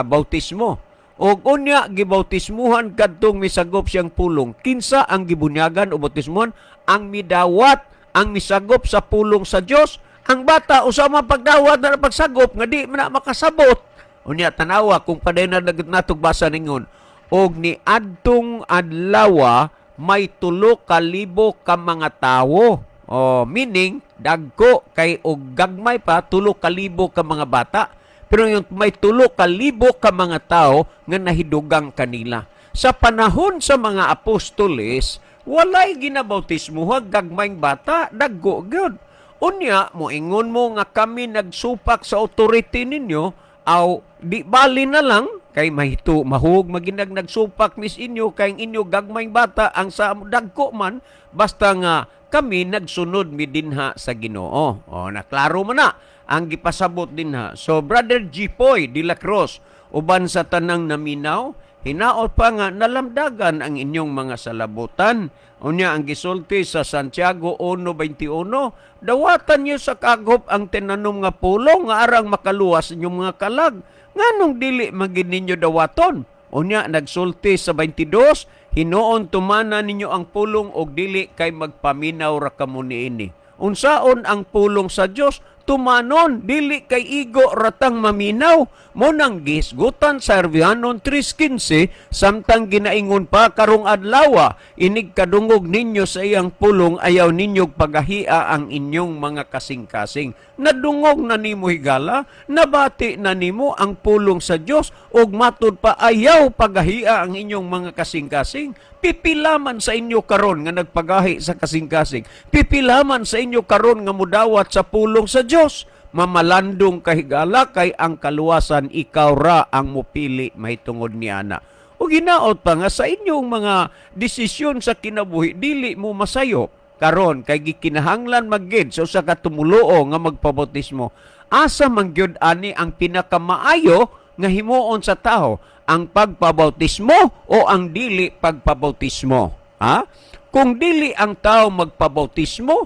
bautismo. "Og unya gibautismuhan kadtong misagop siyang pulong." Kinsa ang gibunyagan o bautismuhan? Ang midawat, ang misagop sa pulong sa Dios. Ang bata usa man pagdawat na pagsagop nga di man na makasabot. Unya tanawa kung padayon na natog basa, ningon, "Og ni adtong adlawa may 3,000 ka mga tawo." Oh, meaning dagko kay og gagmay pa, 3,000 ka mga bata. Pero yung may 3,000 ka mga tao nga nahidugang kanila. Sa panahon sa mga apostoles, walay ginabautismuhag gagmayng bata, dagko gyud. Unya, moingon mo nga kami nagsupak sa authority ninyo, aw di bali na lang kay mahito mahug maginag nagsupak mis inyo kay ang inyo gagmayng bata, ang sa dagko man, basta nga kami nagsunod mi dinha sa Ginoo. O, naklaro mo na ang gipasabot dinha. So Brother Jipoy de la Cruz, uban sa tanang naminaw, hinaot pa nga nalamdagan ang inyong mga salabutan. Unya ang gisulti sa Santiago 1:21, dawatan niyo sa kagop ang tinanom nga pulong nga arang makaluwas inyong mga kalag. Nganong dili magid ninyo dawaton? Unya nagsulti sa 22, hinuon tumana ninyo ang pulong og dili kay magpaminaw ra kamo niini. Unsaon ang pulong sa Dios? Tumanon, dili kay igo ratang maminaw. Mo nang gisgutan sa Herbianon 3:15, samtang ginaingon pa karong adlawa, inig kadungog ninyo sa iyang pulong, ayaw ninyog pagahia ang inyong mga kasing-kasing. Nadungog na nimo, higala, nabati na nimo ang pulong sa Dios, ug matud pa ayaw pagahia ang inyong mga kasing-kasing. Pipilaman sa inyo karon nga nagpagahi sa kasing-kasing. Pipilaman sa inyo karon nga mudawat sa pulong sa Dios. Mamalandong kahigala kay ang kaluwasan ikaw ra ang mupili mahitungod niana. O ginaot pa nga sa inyong mga desisyon sa kinabuhi dili mo masayop karon kay gikinahanglan magyud sa usa ka tumuluo nga magpabautismo. Asa man gyud ani ang pinakamaayo nga himuon sa tao, ang pagpabautismo o ang dili pagpabautismo? Ha? Kung dili ang tao magpabautismo,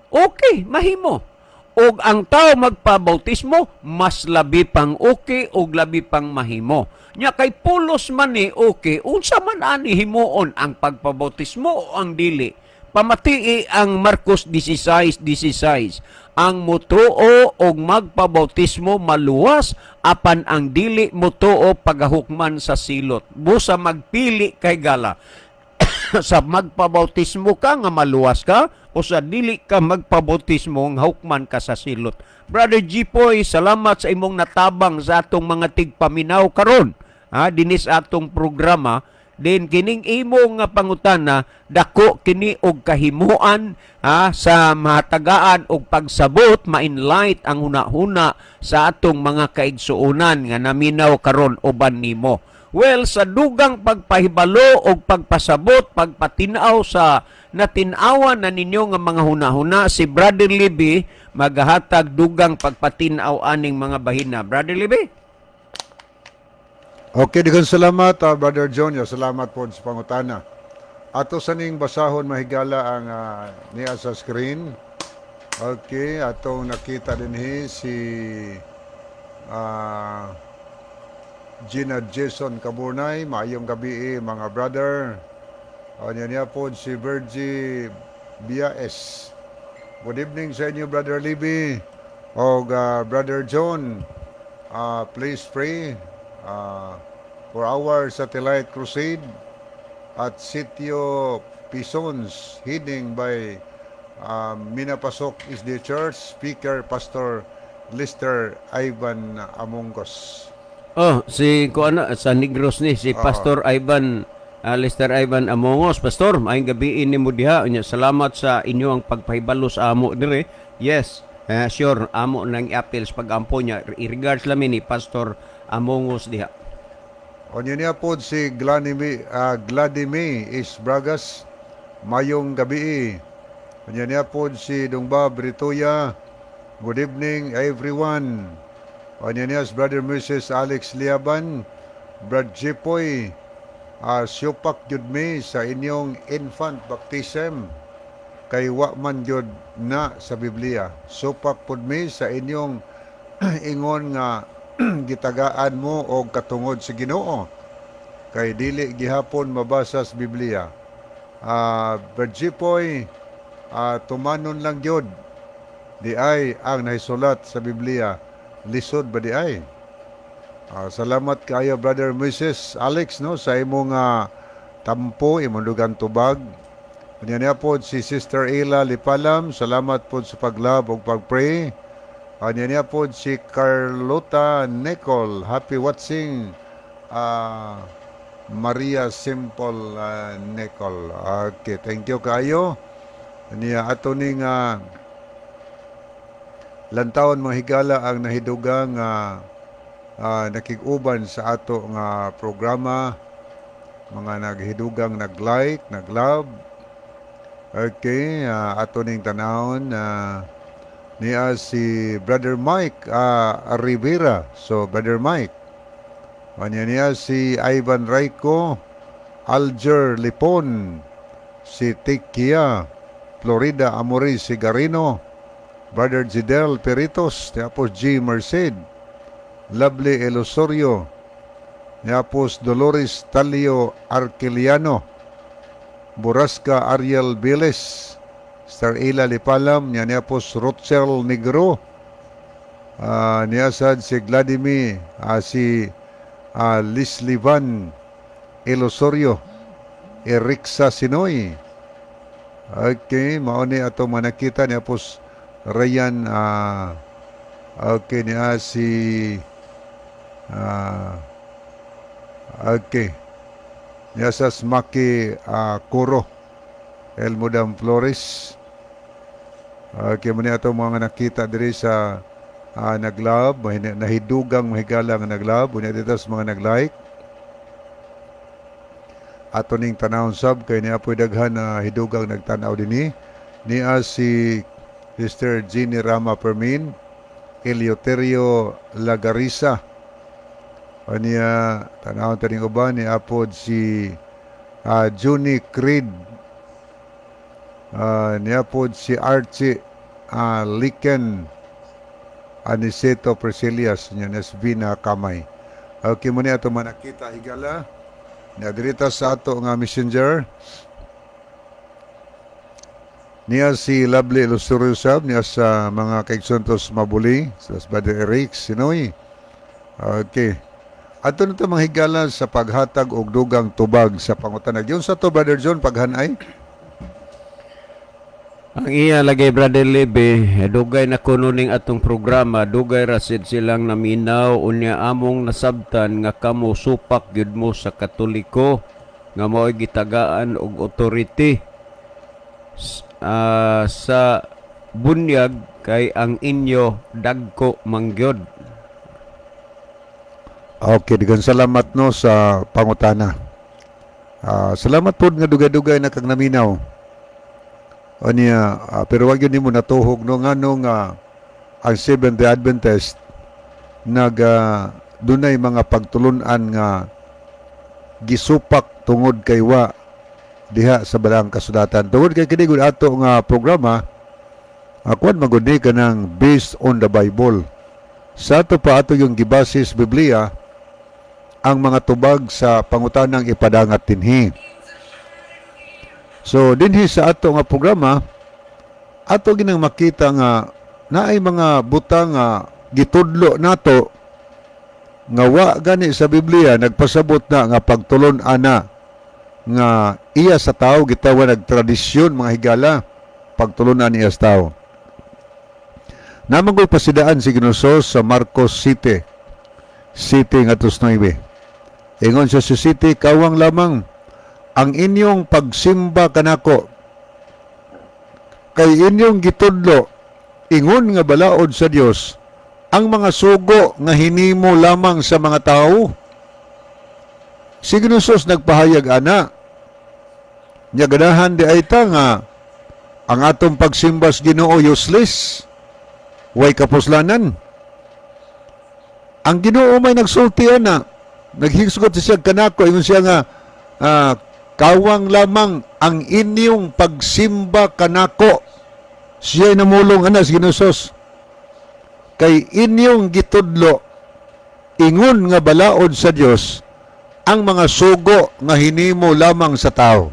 okay, mahimo. Og ang tao magpabautismo, mas labi pang okay og labi pang mahimo. Nya kay pulos man ni okay, unsa man ani himuon, ang pagpabautismo o ang dili? Pamatii ang Marcos 16:16. Ang mutuo og magpabautismo maluwas, apan ang dili mutuo pagahukman sa silot. Busa magpili kay gala sa magpabautismo ka nga maluwas ka o sa dili ka magpabautismo nga hukman ka sa silot. Brother Jipoy, salamat sa imong natabang sa atong mga tigpaminaw karon. Ha, dinis atong programa din kining imo nga pangutana, dako kini og kahimuan, ha, sa matagaan og pagsabot, ma-enlight ang hunahuna sa atong mga kaigsuonan nga naminaw karon uban nimo. Well, sa dugang pagpahibalo og pagpasabot, pagpatinaw sa natin-awan na ninyo nga mga hunahuna, si Brother Libby maghahatag dugang pagpatinaw aning mga bahina. Brother Libby? Okay, daghang salamat, Brother John. Ya, salamat po sa pangutana. Ato sa ning basahon, mahigala, ang niya sa screen. Okay, atong nakita dinhi si Gina Jason Kaburnay. Maayong gabi mga brother. Niya niya po si Virgie Biaes. Good evening sa inyo, Brother Libby o Brother John. Please pray for our satellite crusade at Sitio Pisons, heading by Minapasok SDA Church, Speaker Pastor Lister Ivan Amongos. Oh, si kuan sa Negros ni si Pastor Ivan Lester Ivan Amongos. Pastor, maayong gabi nimo diha. Unya, salamat sa inyo ang pagpahibalo sa amo dire. Yes, sure, amo nang i-appeal sa pagampo niya. I-regards lang ni Pastor Amongos diha. O niya po si Gladime is Bragas, mayong gabi. O niya po si Dungba Britoya, good evening everyone. O niya si Brother Mrs. Alex Liaban, Brad Jipoy, siupak jud mi sa inyong infant baptism kay wa man jud na sa Biblia. Supak pud mi sa inyong ingon nga gitagaan mo og katungod sa Ginoo kay dili gihapon mabasa sa Biblia. Brad Jipoy, tumanon lang gyud di ay ang nahisulat sa Biblia. Lisod ba di ay? Salamat kaayo, Brother Mrs. Alex, no, sa imong tampo, imong dugang tubag. Unya niya po si Sister Ela Lipalam, salamat po sa pag-love ug pag-pray. Unya niya po si Carlota Nicole, happy watching, Maria Simple Nicole. Okay, thank you kaayo. Niya ato ning lantawon, mga higala, ang nahidugang nakig-uban sa ato nga programa, mga naghidugang nag-like, nag-love. Okay, ato ning tanawon niya si Brother Mike Rivera. So Brother Mike. Anya niya si Ivan Rayco, Alger Lipon, si Tikia, Florida Amori Sigarino, Brother Gidel Peritos, tapos G. Merced, Lovely Elosorio, tapos Dolores Talio Arquiliano, Borasca Ariel Biles, Star Ila Lipalam, niya po Rochel Negro, Niya sad si Vladimir, si Leslie Van Elosorio, Eriksa Sinoy. Okay, mao ni ato mga nakita niya pos Ryan, okay, niya si okay. Niya sa Smaki Kuro El Mudam Flores. Okay, mo ni ato mga nakita diri sa nag-love, nahidugang mahigala nga nag-love, unya dito sa mga nag-like. Ato ning tanawon sab kay niya po'y daghan na hidugang nagtanaw dinhi. Niya si Sister Jeannie Rama Permin, Eleuterio Lagarisa. O niya, tanawon ta ning uban, ni apod si Junie Creed. Niya pod si Archie Liken Aniceto Priscillas, niya Nesvina Kamay. Okay mo niya ato manakita higala. Niya dirita sa ato nga messenger. Niya si Lovely Lusurio Sab, niya sa mga kaigsuntos Mabuli, sa Brother Eric Sinoy. Okay. Ato na ito mga higala sa paghatag og dugang tubag sa pangutanag. Yung sa to, Brother John, paghanay. Ang iya lagay, Brother Lebe, dugay na kuno ning atong programa, dugay ra sid silang naminaw, unya among nasabtan nga kamo supak gyud mo sa Katoliko nga mao'y gitagaan og authority sa bunyag kay ang inyo dagko mangyod. Okay, daghang salamat no sa pangutana. Salamat pod nga dugay-dugay na kag naminaw. O niya, pero wag yun nimo natuhog no ngano nga ang Seventh-day Adventist nag dunay mga pagtulunan nga gisupak tungod kay wa diha sa Balaang Kasulatan. Tungod kay kini gud ato nga programa, kuan magud ni kanang based on the Bible. Sa ato pa ato yung gibasis Biblia ang mga tubag sa pangutanang ipadangat dinhi. So dinhi sa ato nga programa, ato ginang makita nga naay mga butang nga gitudlo nato nga wa gani sa Biblia nagpasabot na nga pagtulon ana nga iya sa tao, gitawag nagtradisyon mga higala, pagtulunan iya sa tao. Namangoy pasidaan si Ginoo sa Marcos City. City nga 9. Ingon siya sa city, "Kawang lamang ang inyong pagsimba kanako kay inyong gitudlo ingon nga balaod sa Dios ang mga sugo nga hinimo lamang sa mga tao." Si Ginoo nagpahayag ana. Nya ganahan di ay ta nga ang atong pagsimba sa Ginoo useless. Way kapuslanan. Ang Ginoo may nagsulti ana. Naghisgot siya kanako, ingon siya nga "Kawang lamang ang inyong pagsimba kanako." Siya namulong ana sa Ginoo kay inyong gitudlo ingon nga balaod sa Dios ang mga sugo nga hinimo lamang sa tao.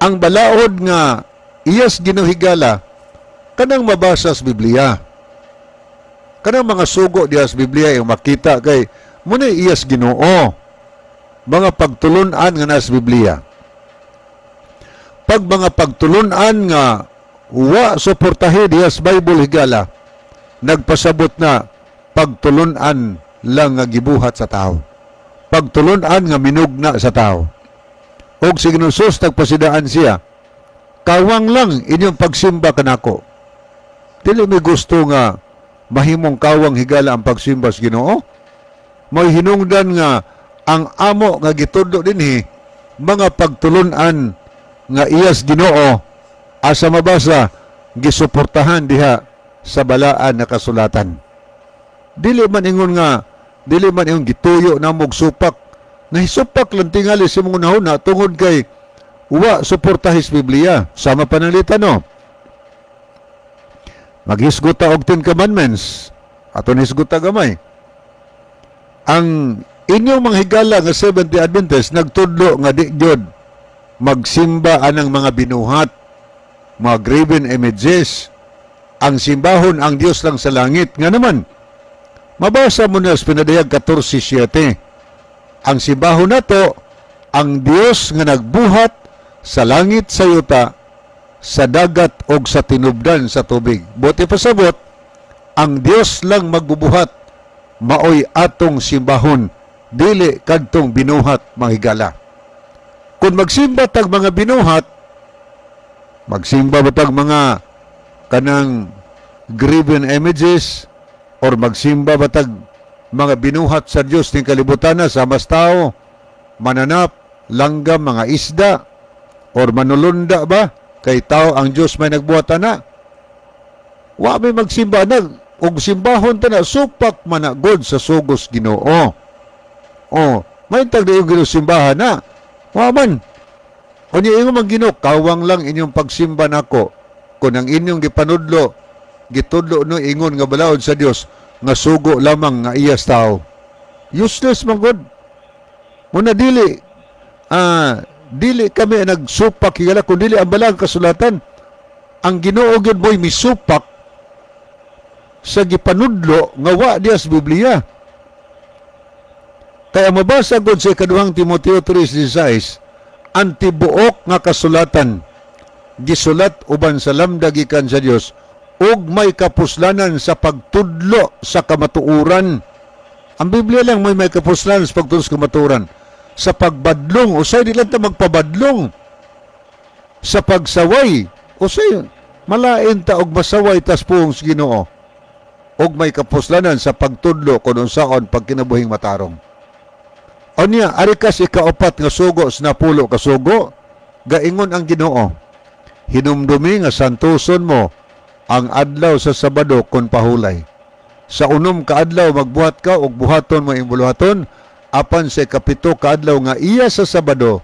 Ang balaod nga iyas ginuhigala kanang mabasa sa Biblia. Kanang mga sugo diha sa Biblia yung makita kay muna iyas Ginoo. Mga pagtulunan nga nasa Biblia. Pag mga pagtulunan nga wa suportahe diha sa Bible higala, nagpasabot na pagtulunan lang nga gibuhat sa tao. Pagtulunan nga minugna sa tao. Og si Ginoo nagpasidaan siya, "Kawang lang inyong pagsimba kanako." Dili may gusto nga mahimong kawang higala ang pagsimba sa Ginoo. May hinungdan nga ang amo nga gitudlo dinhi mga pagtulunan nga iyas Ginoo asa mabasa gisuportahan diha sa balaan na kasulatan. Dili man ingon nga dili man ingon gituyo namog supak. Nahisupak lang tingali sa mga nahuna tungod kay wa suportahis Biblia. Sama pananglitan no. Maghisgot ta og Ten Commandments. Aton hisgot ta gamay. Ang inyong mga higala nga Seventh-day Adventist nagtudlo nga di gyud magsimba anang mga binuhat, mga graven images. Ang simbahon ang Dios lang sa langit. Nga naman, mabasa mo na sa Pinadayag 14:7. Ang simbahon nato, ang Dios nga nagbuhat sa langit, sa yuta, sa dagat og sa tinubdan sa tubig. Buot ipasabot, ang Dios lang magbubuhat maoy atong simbahon, dili kadtong binuhat, mga higala. Kung magsimba tag mga binuhat, magsimba ba tag mga kanang graven images or magsimba ba tag mga binuhat sa Dios ning kalibutan sa mas tao, mananap, langgam, mga isda, or manulunda ba kay tao ang Dios may nagbuhat ana? Wa may magsimba na og simbahon ta na, supak man na god sa sugos Ginoo. Oh, may tag di Ginoo simbahan na. Wa man. Unya ingon man Ginoo, kawang lang inyong pagsimba nako kung ang inyong gipanudlo, gitudlo no ingon nga balaod sa Dios nga sugo lamang nga iyas tao. Useless man god. Muna dili dili kami nagsupak, higala, kun dili ang balang kasulatan. Ang Ginoo gyud mo'y misupak sa gipanudlo nga wa diya sa Biblia. Kaya mabasa gud sa ikaduhang Timoteo 3:16, ang tibuok nga kasulatan gisulat uban sa lamda gikan sa Dios ug may kapuslanan sa pagtudlo sa kamatuoran. Ang Biblia lang may kapuslanan sa pagtudlo sa kamatuoran. Sa pagbadlong, usay di lang ta magpabadlong. Sa pagsaway, usay malain ta og masaway tas puong sa Ginoo. Og may kapuslanan sa pagtudlo kung unsaon pagkinabuhing matarong. Unya, ari kas ikaapat nga sugo sa 10 ka sugo, gaingon ang Ginoo, hinumdumi nga santuson mo ang adlaw sa Sabado kon pahulay. Sa 6 ka adlaw magbuhat ka og buhaton mo ing buluhaton, apan sa 7 ka adlaw nga iya sa Sabado,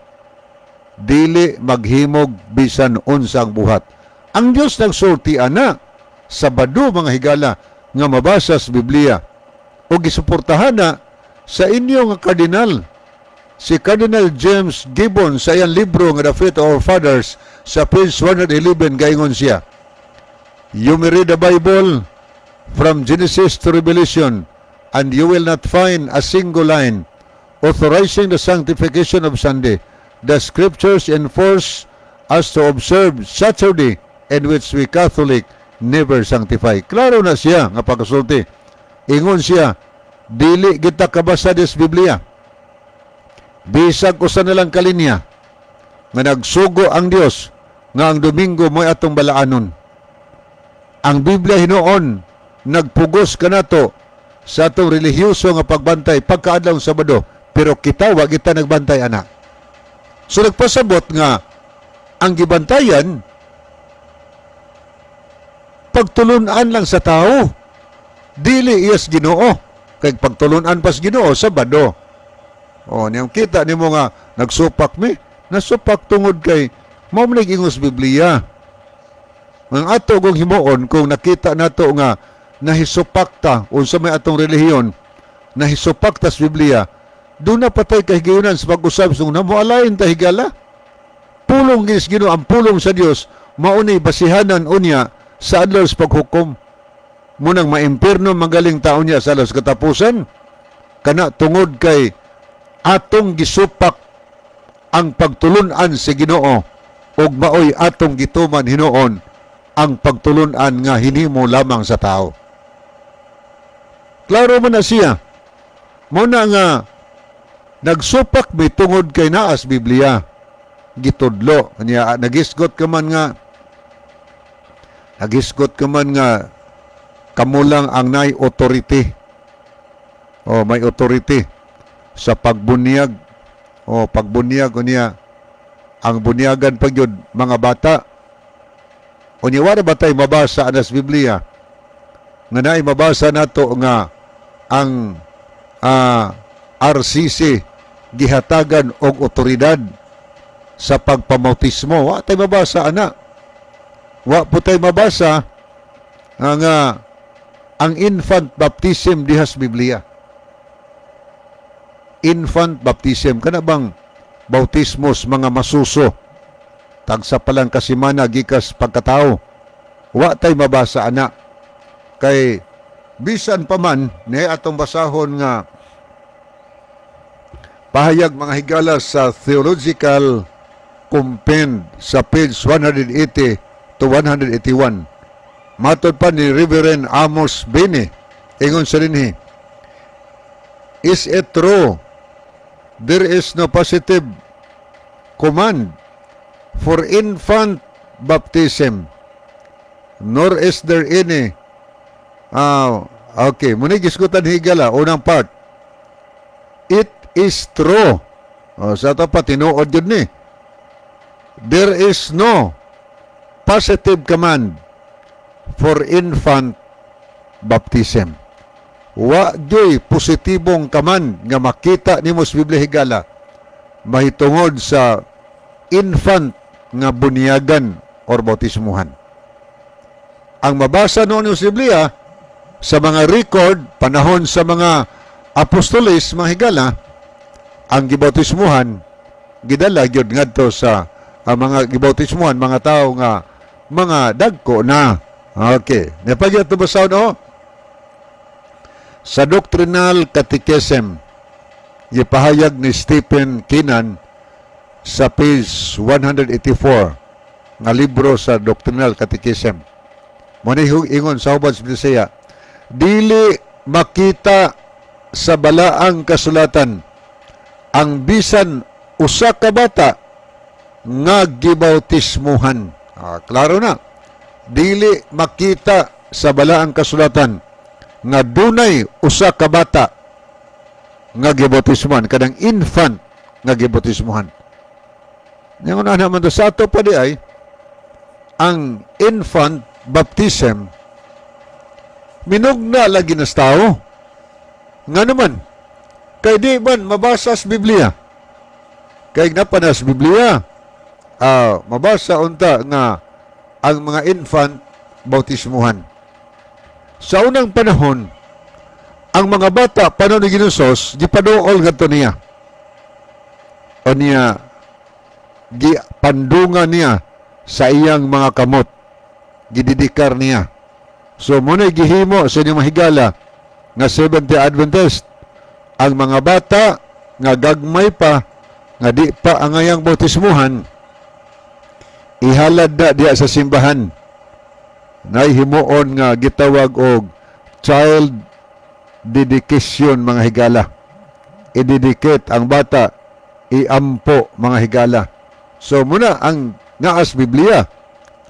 dili maghimog bisan unsang buhat. Ang Dios nagsulti ana Sabado, mga higala, nga mabasa sa Biblia o gisuportahan na sa inyo nga kardinal, si Cardinal James Gibbon, sa iyang libro nga The Faith of Our Fathers, sa page 111, gaingon siya, "You may read the Bible from Genesis to Revelation and you will not find a single line authorizing the sanctification of Sunday. The scriptures enforce us to observe Saturday, in which we Catholic never sanctify." Klaro na siya nga pagkasulti. Ingon siya, dili kita kabasa des Biblia bisag usa na lang kalinya nga nagsugo ang Dios nga ang Domingo mo'y atong balaanon. Ang Biblia hinuon nagpugos kanato sa atong relihiyoso nga pagbantay pagkaadlaw Sabado, pero kita wa kita nagbantay ana. So nagpasabot nga ang gibantayan pagtulunan lang sa tao, dili iyas Ginoo, kay pagtulunan pas Ginoo Sabado. O niyang kita nimo nga nagsupak mi, nasupak tungod kay mao man ingos Biblia. Ang ato kong himuon kung nakita nato nga nahisupak ta unsa may atong relihiyon, nahisupak ta sa Biblia, doon na patay kahigayunan sa pag-usab sa namo alain ta, higala. Pulong gis Ginoo, ang pulong sa Dios maunay basihanan unya sa adlaw sa paghukom. Munang maimpirno magaling taon niya sa adlaw sa katapusan kana tungod kay atong gisupak ang pagtulunan sa Ginoo ug maoy atong gituman hinuon ang pagtulunan nga hinimo lamang sa tao. Klaro man na siya. Muna nga nagsupak mi tungod kay naas Biblia gitudlo. Niya nagisgot ka man nga kamulang ang nay authority. O may authority sa pagbunyag. O pagbunyag unya ang bunyagan pag yun, mga bata. Unya wala ba tay mabasa anas Biblia nga naay mabasa nato nga ang RCC gihatagan og otoridad sa pagpamautismo? Wa tay mabasa ana. Wa po tay mabasa nga ang infant baptism dihas Biblia. Infant baptism kana bang bautismos mga masuso tagsa pa lang kasimana gikas pagkatao. Wa tay mabasa ana. Kay bisan pa man ni atong basahon nga pahayag, mga higala, sa Theological Compend sa page 180 to 181. Matod pa ni Reverend Amos Bene, ingon sa dinhi, "Is it true there is no positive command for infant baptism, nor is there any?" Okay, muni gisgutan, higala, unang part, it is true. Oh, sa ato pa tinuod yun ni there is no positive command for infant baptism. Wa gyoy positibong command nga makita nimo sa Biblia, higala, mahitungod sa infant nga bunyagan or bautismuhan. Ang mabasa noon sa Biblia sa mga record panahon sa mga apostoles, mga higala, ang gibautismuhan gidala gyud ngadto sa ang mga gibautismuhan mga tao nga mga dagko na. Okay, napagyat basahon, oh, sa Doctrinal Catechism, gipahayag ni Stephen Keenan sa page 184 nga libro sa Doctrinal Catechism. Mo ingon sa hubad sa Bisaya, "Dili makita sa balaang kasulatan ang bisan usa ka bata nga gibautismuhan." Ah, klaro na. Dili makita sa balaang kasulatan nga dunay usa ka bata nga gibautismuhan, kanang infant nga gibautismuhan. Yang una naman to sa ato pa di ay ang infant baptism minugna lagi na sa tao. Nga naman, kay di man mabasa sa Biblia. Kay napanas sa Biblia, mabasa unta nga ang mga infant bautismuhan. Sa unang panahon, ang mga bata panahon ni Ginoong Hesus, gipaduol ngadto niya. O niya, gipandungan niya sa iyang mga kamot. Gididikar niya. So, muna gihimo sa inyong mahigala nga Seventh-day Adventist. Ang mga bata nga gagmay pa, nga di pa angayang bautismuhan, ihalad na diya sa simbahan. Nahimuon nga gitawag og child dedication, mga higala. I-dedicate ang bata, iampo, mga higala. So muna ang ngaas Biblia,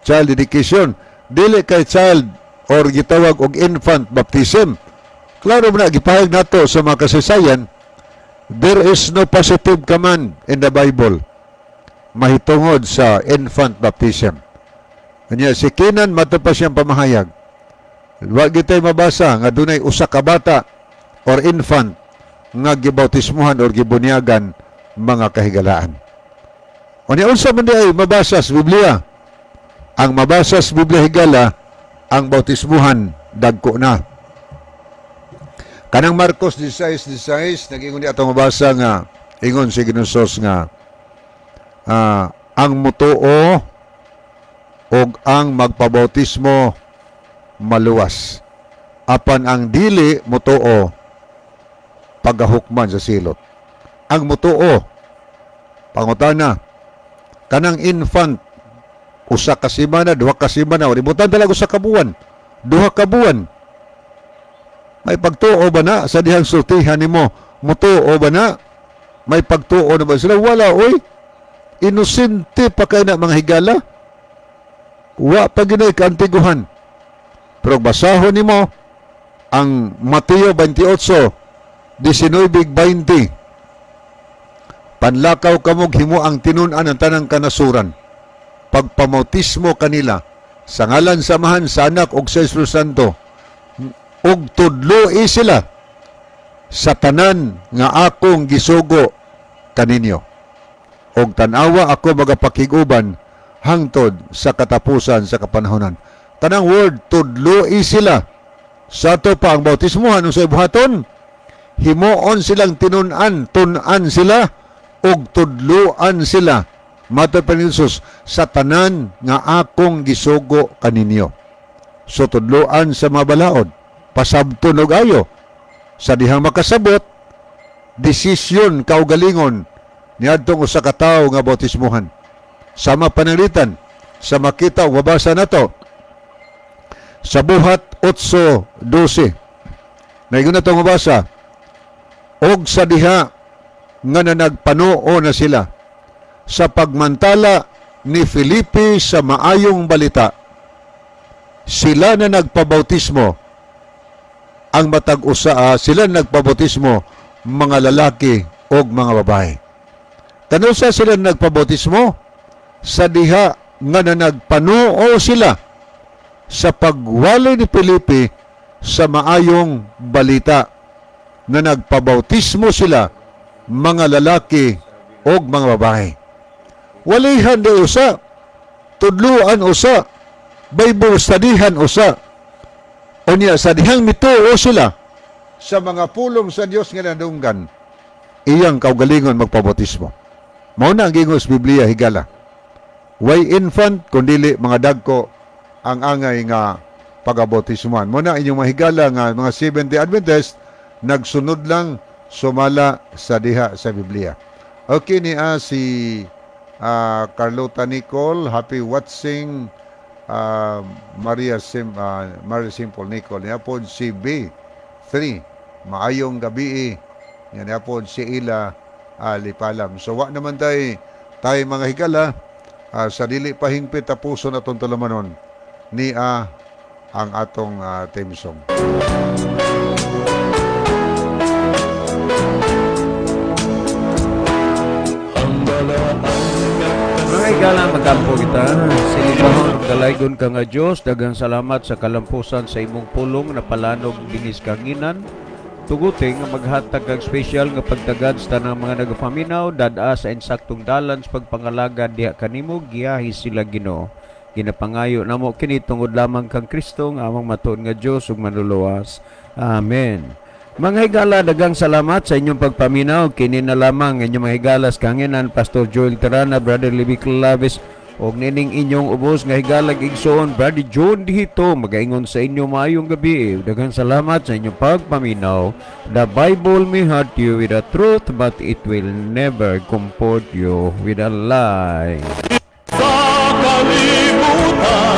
child dedication, dili kay child or gitawag og infant baptism. Klaro mo na gipahayag nato sa mga kasaysayan, there is no positive command in the Bible mahitungod sa infant baptism. Kanya si Keenan mato pa siyang pamahayag. Wa gitay mabasa nga dunay usa ka bata or infant nga gibautismuhan or gibunyagan, mga kahigalaan. Unya unsa man di ay mabasa sa Biblia? Ang mabasa sa Biblia, higala, ang bautismuhan dagko na. Kanang Marcos 16:16, nag-ingon di atong mabasa nga ingon si Ginoong nga ang mutuo og ang magpabautismo maluwas. Apan ang dili mutuo pagahukman sa silot. Ang mutuo, pangutana, kanang infant 1 ka semana, 2 ka semana, ibutan talaga 1 ka buwan, 2 ka buwan. May pagtuo ba na sa dihang sultihan nimo? Mutuo ba na? May pagtuo na ba sila? Wala, oy. Inosente pa kay na, mga higala. Wa pa ginay kaantiguhan. Pero basahon nimo ang Mateo 28, 19, 20. "Panlakaw kamog himo ang tinun-an ang tanang kanasuran. Pagpamautismo kanila sa ngalan sa Amahan, sa Anak ug sa Espiritu Santo, ug tudloi sila sa tanan nga akong gisugo kaninyo. Og tan-awa, ako magapakig-uban hangtod sa katapusan sa kapanahonan." Kanang word tudloi sila, sa ato pa ang bautismohan sa ibuhaton, himuon silang tinun-an, tun-an sila ug tudluan sila matod pa ni Jesus sa tanan nga akong gisugo kaninyo. So tudloan sa mga balaod, pasabton og ayo. Sa dihang makasabot, desisyon kaugalingon niadtong usa ka tawo nga bautismuhan. Sama pananglitan sa makita ug mabasa nato sa Buhat 8:12. Naigon na itong mabasa, og sa diha nga nanagpanuo na sila sa pagmantala ni Felipe sa maayong balita, sila na nagpabautismo ang matag usa, sila na nagpabautismo, mga lalaki o mga babae. Kanusa sila nagpabautismo? Sa diha nga nanagpanuo sila sa pagwali ni Felipe sa maayong balita, na nagpabautismo sila, mga lalaki o mga babae. Walihan di usa, tudluan usa, Bible studyhan usa. Unya sa dihang mituo sila sa mga pulong sa Dios nga nadunggan, iyang kaugalingon magpabautismo. Mao na ang giingon sa Biblia, higala. Way infant kundili mga dagko ang angay nga pagabautismoan. Mao na inyong mahigala nga mga Seventh-day Adventist nagsunod lang sumala sa diha sa Biblia. Okay ni si Carlota Nicole, happy watching, Maria Simple Nicole. Niya po si B3, maayong gabi. Yan niya po si Ila Lipalam. So wa naman tay mga higala, sa dili pa hingpit tapuson atong tulumanon ni ang atong theme song. Mga higala, magampo kita. Silibahon ug dalaygon ka nga Dios, daghang salamat sa kalampusan sa imong pulong na palanog dinis kanginan. Tuguti nga maghatag kag special nga pagtagad sa tanang mga nagapaminaw, dad-a sa insaktong dalan sa pagpangalagad diha kanimo, giyahi sila Ginoo. Ginapangayo namo kini tungod lamang kang Kristo nga among matuod nga Dios ug manluluwas. Amen. Mga higala, daghang salamat sa inyong pagpaminaw. Kini na lamang inyong mga higala sa kanginan, Pastor Joel Terana, Brother Libby Claves, og nining inyong ubos nga higalag igsoon, Brother John Dihito, magaingon sa inyo maayong gabi. Daghang salamat sa inyong pagpaminaw. The Bible may hurt you with the truth, but it will never comfort you with a lie. Sa kalibutan.